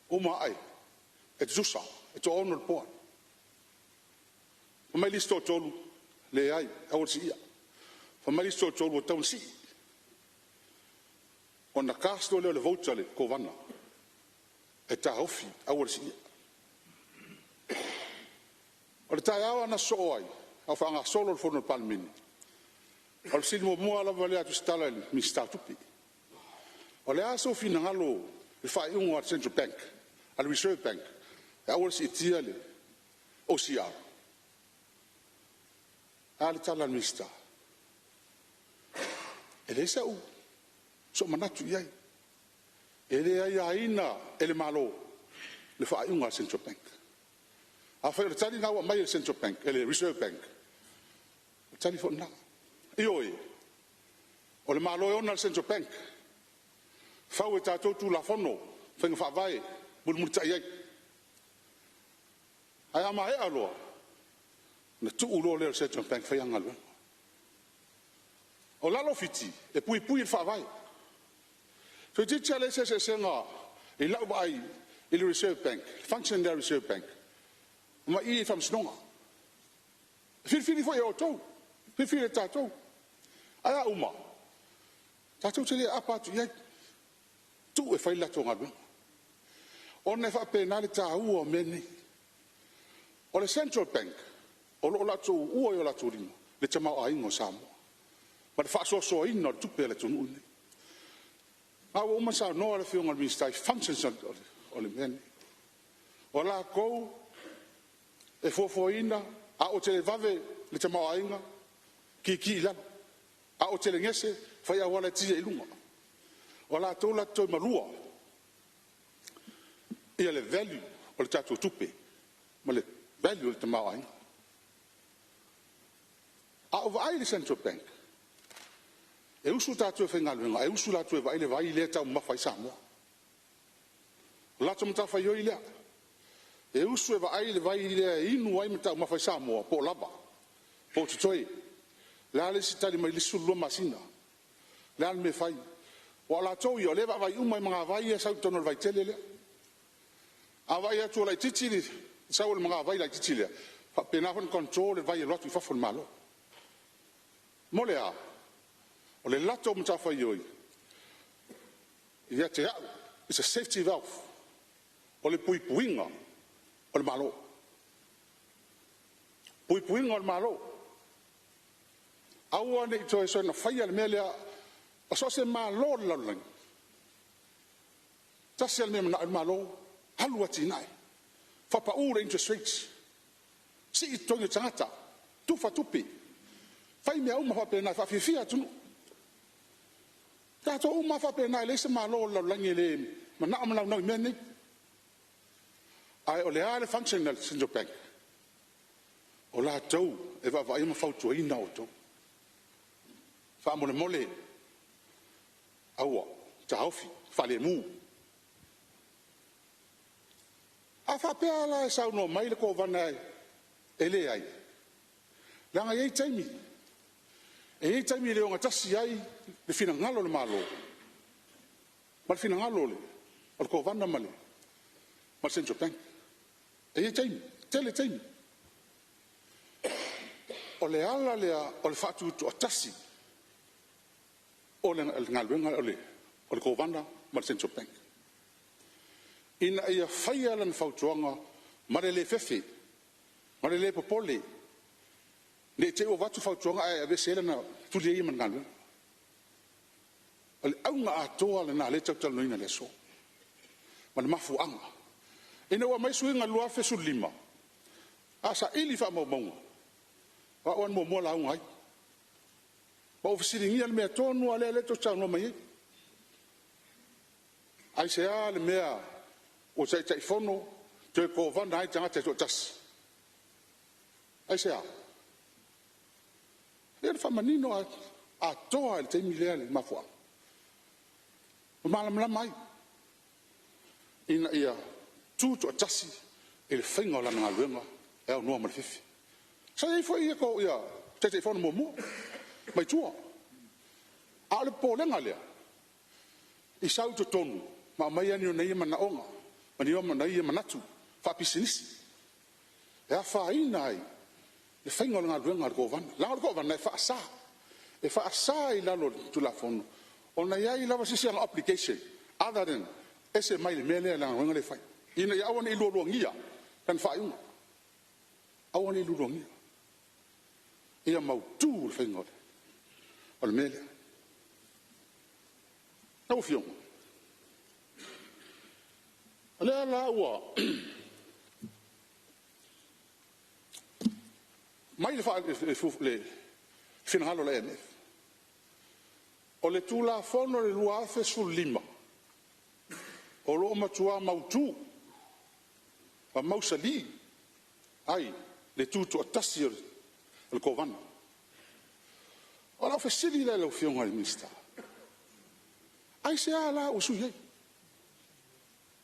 uma ae e tutusa, e toa-6 le board. Fai mai le isi toatolu, leai, aua le siia. Fai mai le isi toatolu, ua tatau ona sii. Ona cast loa lea o le vote a le Kovana e taofi, aua le siia. O le taeao na sosoo ai, a o faagasolo le fono a le Palemene, o le fesili muamua lava lea a Tusitala i le Minisita o Tupe, o le a sou finagalo i le faaiuga a le Central Bank, a le Reserve Bank, e aua le siitia le OCR? A le tala a le Minisita? E leai sou manatu i ai, e le aiaina e le Malo le faaiuga a le Central Bank. Afai o le tali lena ua aumai e le Central Bank, e le Reserve Bank, o le tali foi lena. Ioe, o le Malo e ona le Central Bank, fau e tatou Tulafono, faiga faavae, mulimulitai ai. Ae a maea loa, ona tuu loa lea o le Central Bank fai ana galuega. O lalo o Fiti, e puipui le faavae. Toeitiiti lava leai se eseesega i lau vaai i le Reserve Bank, function lea a le Reserve Bank, ma i i Faamasinoga. E filifili foi e outou, filifili e tatou. Ae a uma, tatou te le aapa atu i ai, tuu e fai le latou galuega. Ona e faapena le taua o mea nei. O le Central Bank, o lo o latou uua i o latou lima le tamaoaiga o Samoa ma le faasoasoaina o le tupe a le atunuu lenei. A ua uma saunoa le Afioga i le Minisita i functions o le mea lenei. O latou e fuafuaina, a ua televave le tamaoaiga, kiki i lalo. A ua telegese, fai auala e ki ai i luga. O latou latou te toe malua ia le value o le tatou tupe ma le value o le tamaoaiga. A ou vaai i le Central Bank, e usu tatou e faigaluega, ae usu latou e vaai le vai lea e taumamafa ai Samoa. O latou matafaioi lea, e usu e vaai le vai lea e inu ai ma taumafa ai Samoa, po o lava, po o totoe. O le a le isi tali mai i le isi 12 masina? O le a le mea e fai? Aua o latou ia, o lea e vaavaai uma i magavai ia e sau i totonu o le vaitele lea. A vaai atu ua laitiiti le sau o le magavai laitiiti lea, faapena foi ona control le vai e alu atu i fafo o le Malo. Mo le a? O le latou matafaioi, ia te au, it's a safety valve, o le puipuiga o le Malo. Puipuiga o le Malo. Aua ne i toe soona faia le mea lea, o so o se Malo o le lalolagi, tasi lava le mea e manao ai le Malo, alu atinae, faapau le interest rates, sii totogi o tagata, tufa tupe, fai mea uma faapena e faafiafia atunuu. Tatou uma lava faapena, e leai se Malo o le lalolagi e le manao ma naunau i mea nei. Ae o le a le function a le Central Bank? O latou e vaavaaia ma fautuaina outou. Faamolemole, aua, taofi, faalemu. A faapea la e saunoa mai le Kovana e leai, leaga e i ai taimi, e i ai taimi e le ogatasi ai le finagalo o le Malo ma le finagalo o le Kovana ma le Central Bank. E i ai taimi, tele taimi. O le ala lea o le faatutoatasi o le galuega o le Kovana ma le Central Bank, ina ia faia lana fautuaga ma le le fefe ma le le popole, ne i te i ua avatu fautuaga ae aveese ai lana, tuli ai ia ma le galuega. O le auga atoa lena o lea e talatalanoaina i le aso, ma le mafuaaga. Ina ua aumai suiga i le 2015, a saili faamaumauga, o au lava na muamua lauga ai. Ma ou fesiligia le mea tonu lava lea tou te saunoa mai ai. Aisea le mea ua Taitaifono toe Kovana ai le tagata e toatasi? Aisea? Ia na faamanino atoa i le taimi lea le mafuaaga. Ua malamalama ai, ina ia tutoatasi i le faiga o lana galuega e aunoa ma le fefe. Sa i ai foi ia Taitaifono muamua mai tua. A o le popolega lea, i sau i totonu ma aumai ni ona ia manaoga ma ni ona ia manatu faapisinisi e afaina ai le faiga o le galuega a le Kovana. Leaga o le Kovana e faasa, e faasa i lalo o le Tulafono ona i ai lava se isi ana obligation other than ese mai le mea lea, le galuega lea e fai, ina ia aua ne i lualuagia lana faaiuga, aua ne i lualuagia, ia mautu le faiga o le mea lea. Lau Afioga, o lea la ua mai le finagalo o le AMF, o le Tulafono o le 2015, o lo o matua mautu ma mausali ai le tutoatasi o le Kovana. O lau fesili lea i lau Afioga i le Minisita, aisea la ua sui ai?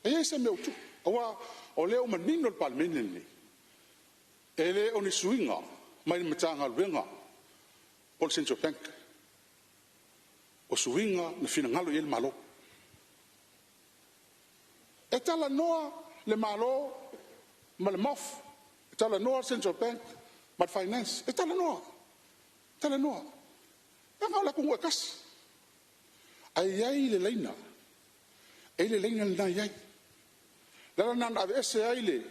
E i ai se mea ua tupu? Aua o lea ua manino le Palemene lenei, e le o ni suiga mai le Matagaluega o le Central Bank, o suiga na finagalo i ai le Malo. E talanoa le Malo ma le MOF, e talanoa le Central Bank ma le Finance, e talanoa, talanoa, leaga o le atunuu e tasi. Ae i ai le laina, e i ai le laina lena e i ai. O le ala lena na aveese ai le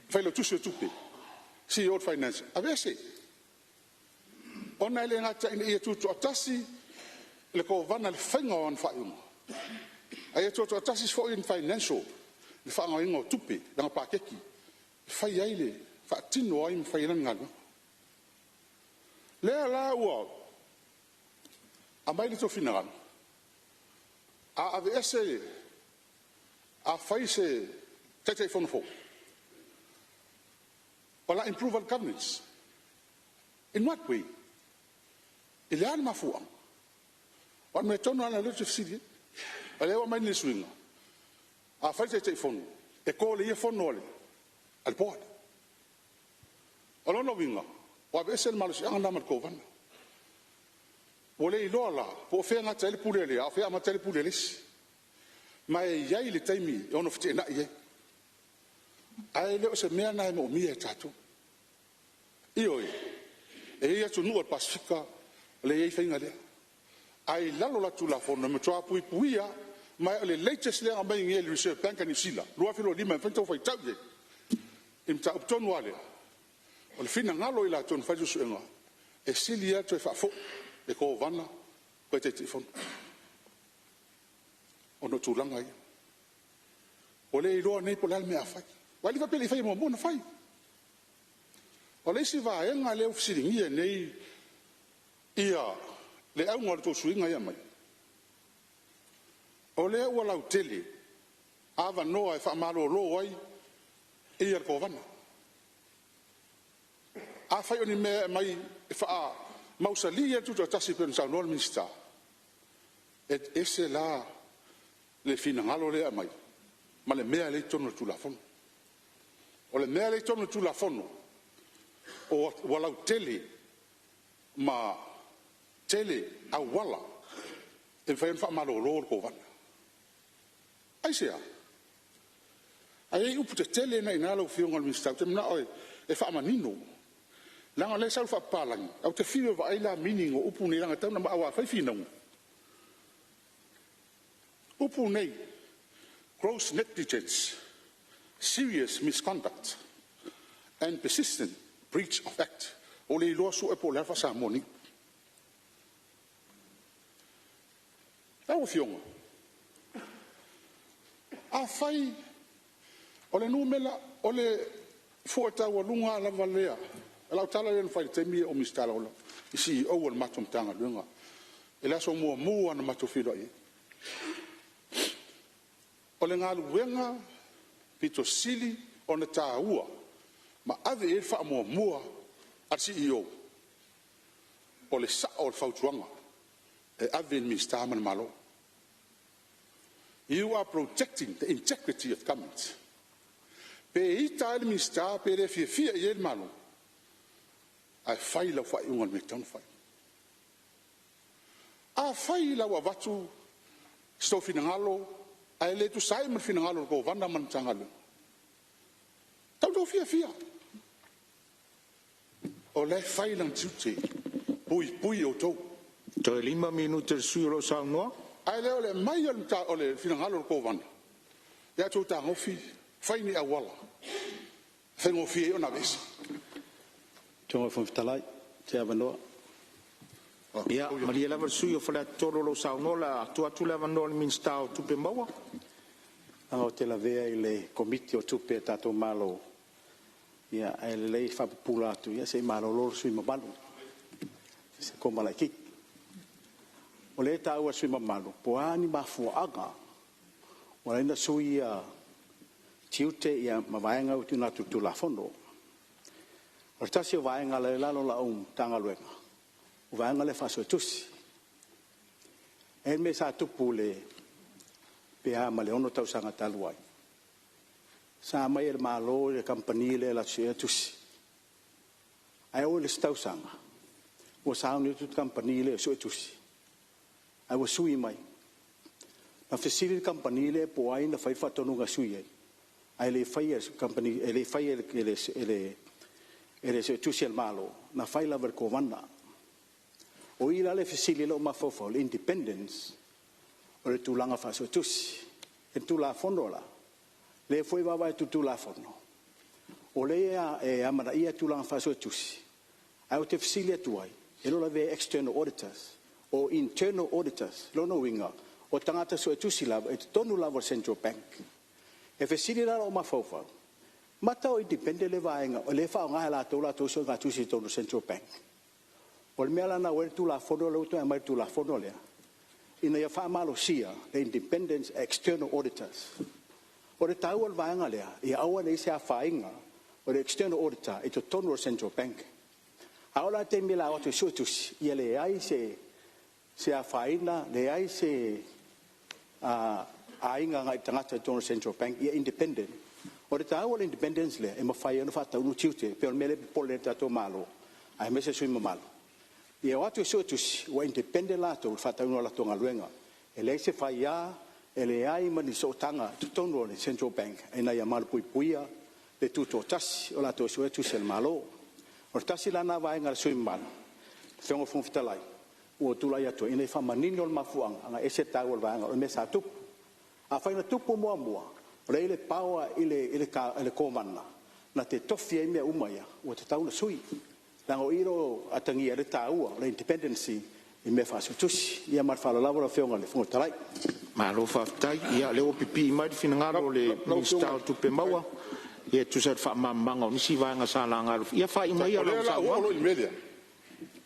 failautusi o tupe, CEO o le Finance, aveese, ona e le gata ina ia tutoatasi le Kovana i le faiga o ana faaiuga, a ia tutoatasi foi le financial, le faaaogaina o tupe, lana paketi e fai ai le faatino ai ma fai ai lana galuega. Lea la ua aumai le tou finagalo, a aveese, a fai se Taitaifono fou, o le a improve ai le governance. In what way? I le a le mafuaaga? O le mea tonu lava lena o lea ou te fesili ai. O lea ua aumai nei suiga, a fai le Taitaifono, e call e ia fono a le board. O lona uiga, ua aveese le malosiaga lena mai le Kovana. Ua le iloa la po o fea e gata ai le pule a le a o fea e amata ai le pule a le isi. Ma e i ai le taimi e ono feteenai ai. Ae le o se mea lena e moomia e tatou. Ioe, e i ai atunuu o le Pasefika o lea e i ai faiga lea, ae i lalo la o le Tulafono e matua puipuia lava. Ma o le latest lea na aumai nei e le Reserve Bank a Niu Sila 2025, e mafai ona outou faitau i ai i le mataupu tonu lava lea. O le finagalo o i latou na fai le suesuega, e sili lava le toe faafoi le Kovana toe Taitaifono ona o tulaga ia. Ua le iloa nei po o le a le mea a fai. Aua e le faapea e le i faia muamua, na fai. O le isi vaega lea ua fesiligia nei ia le auga o le tou suiga lea e aumai, o lea ua lautele avanoa e faamalolo ai ia le Kovana. Afai o ni mea e aumai e faamausali ai le tutoatasi e pei ona saunoa le Minisita, e ese la le finagalo lea e aumai ma le mea lea e i totonu o le Tulafono. O le mea lea e i totonu o le Tulafono, ua lautele ma tele auala e mafai ona faamalolo le Kovana. Aisea? Ae i ai upu tetele na i ina lau Afioga i le Minisita ou te manao e faamanino, leaga o lea e sau i le faapapalagi, ae ou te fiu e vaai la meaning o upu nei leaga e tatau ona… aua a fai finauga, upu nei, gross negligence, serious misconduct and persistent breach of act. Ua ou le iloa sue po o le a le faa-Samoa o nei upu. Lau Afioga, afai o le numera o le fua taualuga lava lea, o lau tala lea na fai i le taimi a o ou Minisita Lagolago i CEO o le matou Matagaluega i le aso muamua lava na matou feiloai ai. O le galuega pito sili ona taua ma ave i ai le faamuamua a le CEO, o le sao o le fautuaga e ave i le Minisita ma le Malo. You are protecting the integrity of government. Pe ita ai le Minisita pe le fiafia i ai le Malo, ae fai lau faaiuga i le mea e tatau ona fai. Afai la ua avatu so outou finagalo ae le tusa ai ma le finagalo o le Kovana ma le Matagaluega, tatou fiafia, o la e fai lana tiute, puipui outou. Toe 5 minute o le sui usufono o lo o saunoa. Ae le o le aumai o le finagalo o le Kovana, ia outou fetagofi fai ni auala e faigofie ai ona aveese. Fofoga Fetalai mo se avanoa. Ia malie lava le sui usufono mo Faleata 3 o lo o saunoa, o le a tuu atu le avanoa i le Minisita o Tupe Maua. Leaga ou te lavea i le Komiti o Tupe a le tatou Malo, ae lelei le faapupula atu se i malolo le sui usufono mamalu i se koma laitiiti. O lea e taua e le sui usufono mamalu, po o a ni mafuaaga ua ala ai ona sui tiute ma vaega ia ua tuuina atu i le Tulafono. O le tasi o vaega o la e i lalo o lau Matagaluega, vaega lea faasuetusi. E mea sa tupu le pe a ma le 6 tausaga talu ai, sa aumai e le Malo le kamupani lea e latou te sueina tusi, ae oo i le isi tausaga ua sauni atu le kamupani lea e sue tusi ae ua sui mai. Na fesili le kamupani lea po o ai na faia le faatonuga e sui ai, ae le i faia e le kamupani, e le i faia e le Suetusi a le Malo, na fai lava e le Kovana. O i la lea e fesili ai lou mafaufau i le independence o le tulaga faa-Suetusi. I le Tulafono la, lea foi e vaavaai atu i le Tulafono, o lea e amanaia tulaga faa-Suetusi, ae ou te fesili atu ai, e le o lavea ai external auditors o internal auditors. O lona uiga, o tagata suetusi lava i totonu lava o le Central Bank. E fesili la lou mafaufau, mata o independent lea vaega o lea e faaaoga e latou latou suegatusi i totonu o le Central Bank? O le mea la lena ua i ai le Tulafono lea ua toe aumai le Tulafono lea, ina ia faamalosia le independence external auditors. O le taua o le vaega lea, ia aua ne i i ai se afaina o le external auditor i totonu o le Central Bank. A oo la i le taimi o le a o atu e suetusi, ia leai se afaina, leai se aiga agai tagata i totonu o le Central Bank, ia independent. O le taua o le independence lea, e mafai ai ona faataunuu tiute, e pei o le mea lea e popole ai le tatou Malo aemaise sui usufono mamalu, ia o atu e suetusi, ua independent latou i le faataunuuina o latou galuega. E leai se faia, e leai ma ni sootaga i totonu o le Central Bank ina ia malupuipuia le tutoatasi o latou suetusi a le Malo. O le tasi la lena vaega a le sui usufono mamalu, lau Afioga i le Fofoga Fetalai, ua ou tulai atu ai, ina ia faamanino le mafuaaga, ona e ese le taua o le vaega, o le mea sa tupu. Afai na tupu muamua, o lea e i ai le power i le Kovana na te tofi ai mea uma ia, ua tatau ona sui, leaga o i o lo o atagia ai le taua o le independency i mea faa-Suetusi. Ia ma le faaaloalo lava lau Afioga i le Fofoga Fetalai. Malo faafetai. Ia o lea ua pipii mai le finagalo o le Minisita o Tupe Maua e tusa ai o le faamalamalamaga o nisi vaega sa laga. Ia faaiu maia O lau lea o le a ou oo saunoaga. loa i le mea lea,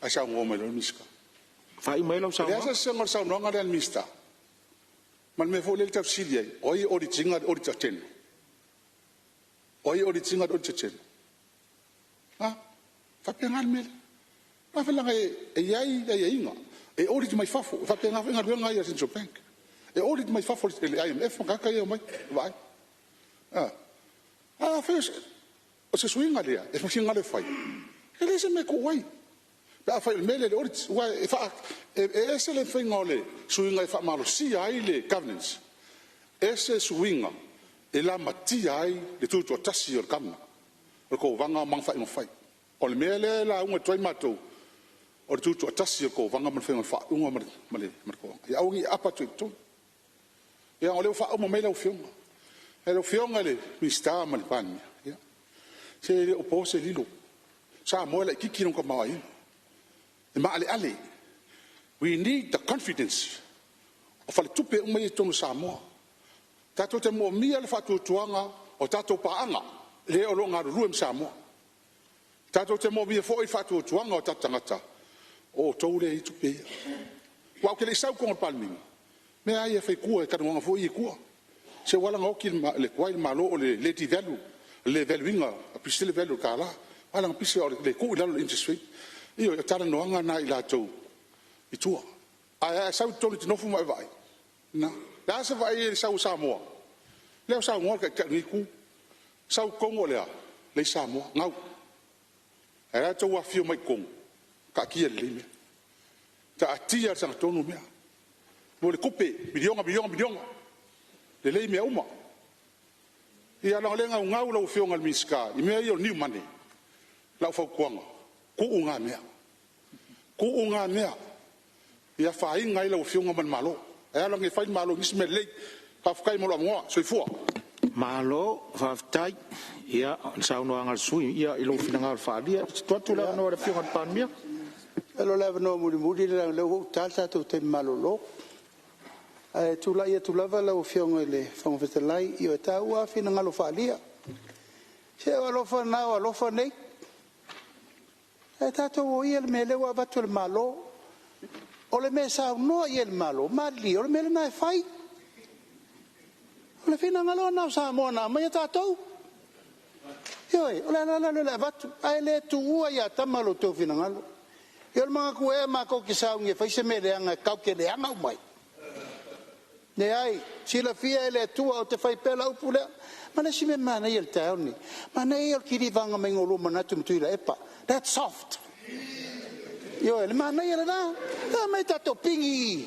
ae saunoa mai loa le Minisita. Faaiu maia lau E leai saunoaga. se eseesega o le saunoaga lea a le Minisita ma le mea foi lea e tau fesili ai, o ai e audit ina le Auditor General? O ai e audit ina le Auditor General? A, e faapena le mea lea. Aua leaga e i ai aiaiga, e audit mai fafo, e faapena foi galuega ia a le Central Bank. E audit mai fafo e le IMF ma tagata ia e omai e vaai. A afai o se suiga lea e finagalo e fai, e leai se mea e tuu ai pe afai o le mea lea o le audit. Aua e ese le faiga o le suiga e faamalosia ai le governance, ese suiga e lamatia ai le tutoatasi o le Governor, o le Kovana ma ana faaiuga fai. O le mea lea e lauga atu ai matou, o le tutoatasi o le Kovana ma le faiga o le faaiuga ma le Kovana. Ia aua ne i aapa atu ai i totonu. Ia o lea ua faauma mai lau Afioga. Lau Afioga i le Minisita ma le Palemia, ia, se e le o po se lilo, o Samoa e laitiiti lona tamaoaiga, e maaleale. We need the confidence o faletupe uma ia i totonu o Samoa. Tatou te moomia le faatuatuaga o tatou paaga lea o lo o galulue ma Samoa. Tatou te moomia foi le faatuatuaga o tatou tagata, o outou lea e i ai tupe ia. Aua ou te le i sau i totonu o le Palemene, o mea lava ia e fai i tua i talanoaga foi ia i tua. Se ua ala ona oti le tuai le Malo o le le devalue, le le value ina, apisi le value o le tala, ua ala ona pisi o le tuu i lalo o le interest rate. Ioe, o talanoaga na a i latou i tua. Ae a e sau i totonu e te nofo ma e vaai, o lena. O le a se vaai i ai i le sau a Samoa? Lea ua saunoa le Taitai o lenei Itu, sau i totonu o le a? Leai se Samoa, gau. Ae a le tou afifio mai i totonu? Taatia lelei mea, taatia i le sagatonu mea. Mo le tupe, miliona, miliona, miliona, lelei mea uma. Ia leaga o lea e naunau lau Afioga i le Minisita i mea ia o le new money. O lau fautuaga, tuu na mea, tuu na mea, ia afaina ai lau Afioga ma le Malo, ae alu ane e fai le Malo i nisi mea lelei. Faafetai mo lou avanoa. Soifua. Malo faafetai i le saunoaga a le sui usufono i lou finagalo faaalia. Tuu atu le avanoa i le Afioga i le Palemia. Masalo o le avanoa mulimuli lea leaga o lea ua ta le tatou taimi malolo. Ae tulai atu lava lau Afioga i le Fofoga Fetalai, ioe, e taua lava finagalo faaalia. Se o alofa na o alofa nei. Ae tatou o ia i le mea lea ua avatu e le Malo. O le mea e saunoa i ai le Malo, malilie o le mea lena e fai. O le finagalo lena o Samoa na aumaia tatou. Ioe, o le ala la lea o le avatu, ae le tuua ia tama lo outou finagalo. Ia o le manatu ea matou te sauni e fai se mea leaga e tatou te leaga uma ai? Leai, silafia e le Atua ou te fai pea lau upu lea. Ma le isi mea manaia i le taeao lenei, manaia ia o le kilivaga mai o oulua manatu ma Tuilaepa. That's soft. Ioe, le manaia lena. Omai tatou pigi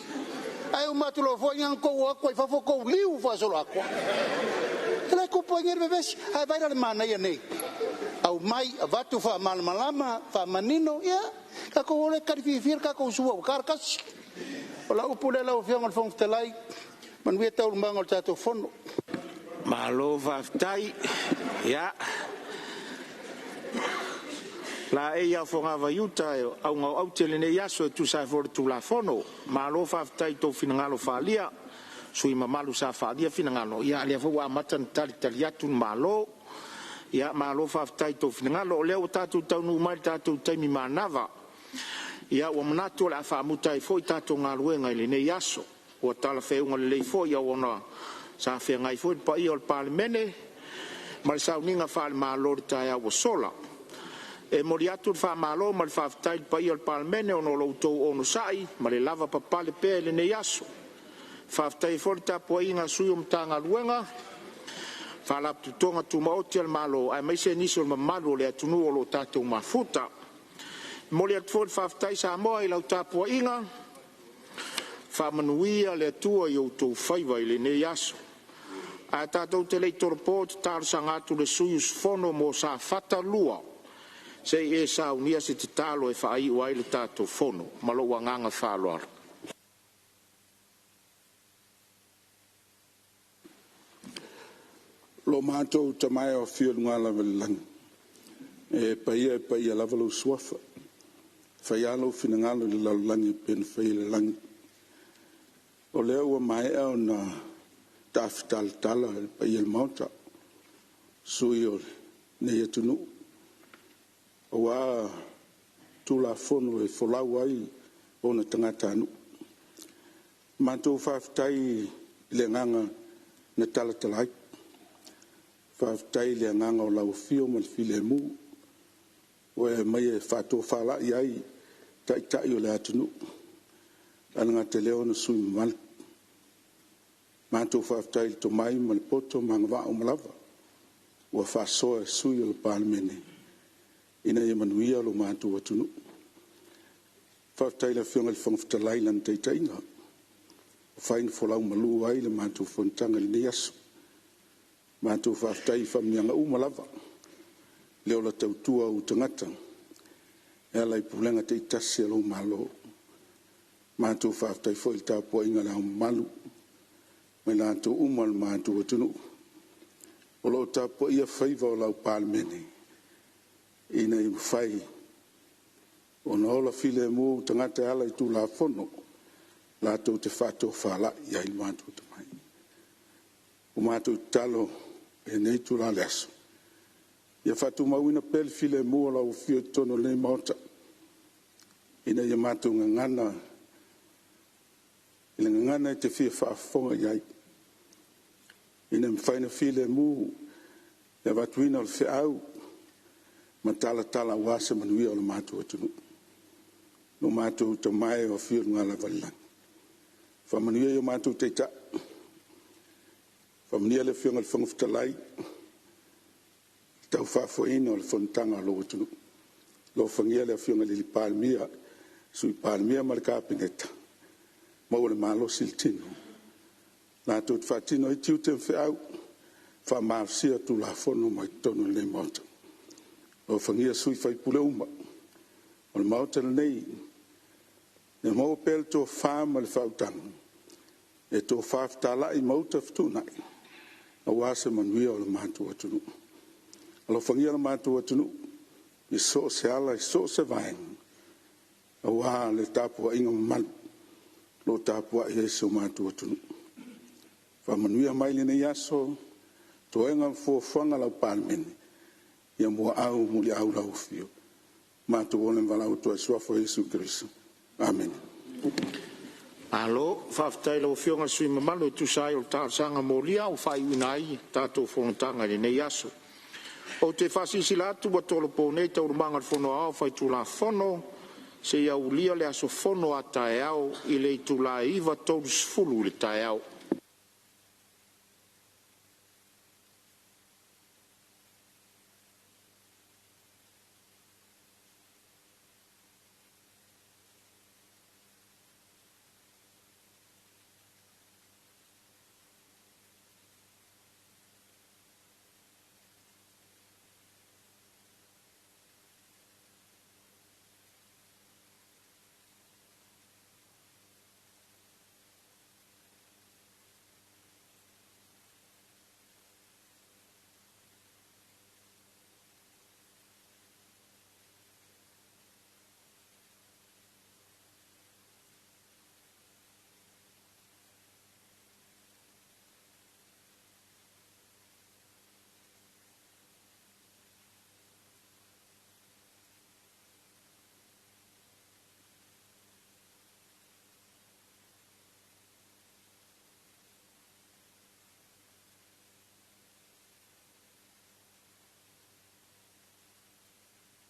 ae uma atu loa foi na ona tou o atu lava i fafo tou liu faasoloatoa. O lea e tupu ai nei le vevesi. Ae vaai la i le manaia nei, aumai, avatu faamalamalama, faamanino, ia tatou o lea e tali fiafia le tatou sua ua ta le tasi. O lau upu lea lau Afioga i le Fofoga Fetalai, manuia taualumaga o le tatou Fono. Malo faafetai. Ia, laei lava o fogavai a o auga o aute i lenei aso e tusa ai foi o le Tulafono. Malo faafetai i tou finagalo faaalia, sui usufono mamalu sa faaalia finagalo, a o lea foi ua amata ona talitali atu le Malo. Malo faafetai i tou finagalo. O lea ua tatou taunuu mai i le tatou taimi manava, ia ua manatu o le a faamuta ai foi tatou galuega i lenei aso. Ua talafeauga lelei foi auaunaga sa feagai foi le paia o le Palemene ma le sauniga faale-Malo i le taeao ua sola. E momoli atu le faamalo ma le faafetai i le paia o le Palemene ona o lo outou onosai ma le lavapapale pea i lenei aso. E faafetaia ai foi le tapuaiga a sui o Matagaluega ma Faalapotopotoga Tumaoti a le Malo aemaise nisi o le mamalu o le atunuu o lo o tatou mafuta. E momoli atu foi le faafetai Samoa i lau tapuaiga, faamanuia le Atua i o outou faiva i lenei aso. Ae tatou te le i tolopo, ou te talosaga atu i le sui usufono mo Safata 2 se i e saunia se tatalo e faaiu ai le tatou fono. Ma lou agaga faaaloalo. Lo matou Tama e o afio i luga lava i le lagi, ee paia e paia lava lou Suafa, faia lou finagalo i le lalolagi e pei ona faia i le lagi. O lea ua maea ona tafe talatala le paia o le Maota, sui usufono o lenei atunuu aua Tulafono e folau ai ona tagatanuu. Matou faafetai i le agaga na talatala ai, faafetai i le agaga o lau afio ma le filemu ua e aumaia e faatofalai ai Taitai o le atunuu, ae le gata i lea o ona sui usufono mamalu. Matou faafetai i le tomai ma le poto ma agavaa uma lava ua faasoa e sui usufono o le Palemene ina ia manuia lo matou atunuu. Faafetai i le Afioga i le Fofoga Fetalai i lana taitaiga ua mafai ona folau malu ai le matou fonotaga i lenei aso. Matou faafetai i faamanuiaga uma lava i le ola tautua o ou tagata e ala i Pulega taitasi a lou Malo. Matou faafetai foi i le tapuaiga a Le Ao Mamalu ma i latou uma o le matou atunuu o lo o tapuaia faiva o lau Palemene ina ia mafai ona ola filemu ou tagata e ala i Tulafono latou te faatofalai ai lo matou tomai. Ua matou tatalo i lenei itula o le aso, ia faatumauina pea le filemu o lau Afio i totonu o lenei Maota, ina ia matou gagana i le gagana e te fia faafofoga i ai, ina ia mafai ona filemu le avatuina o le feau ma talatala aua se manuia o le matou atunuu. Lo matou Tama e o afio i luga lava i le lagi, faamanuia i o matou Taitai, faamanuia le Afioga i le Fofoga Fetalai i le tau faafoeina o le fonotaga a lou atunuu. Alofagia le Afioga i le Palemia, Sui Palemia ma le Kapeneta, maua le malosi i le tino latou te faatino ai tiute ma feau e faamalosia Tulafono mai totonu o lenei Maota. Alofagia sui usufono uma o le Maota lenei, ia maua pea le tofa ma le faautaga e tofa fetalai ma uta fetuunai aua se manuia o le matou atunuu. Alofagia lo matou atunuu i so o se ala i so o se vaega aua le tapuaiga mamalu o lo o tapuai ai si o matou atunuu. Faamanuia mai lenei aso, toega ma fuafuaga a lau Palemene, ia muaau muliau lau Afio, matou ola ma valaau atu ai i le Suafa o Iesu Keriso. Amene. Malo faafetai i lau Afioga i le sui usufono mamalu e tusa ai o le talosaga molia ua faaiuina ai le tatou fonotaga i lenei aso. Ou te faasilasila atu ua tolopo nei Taualumaga o le Fono Aoao Faitulafono. seia aulia le aso fono a taeao i le itula e 9:30 i le taeao.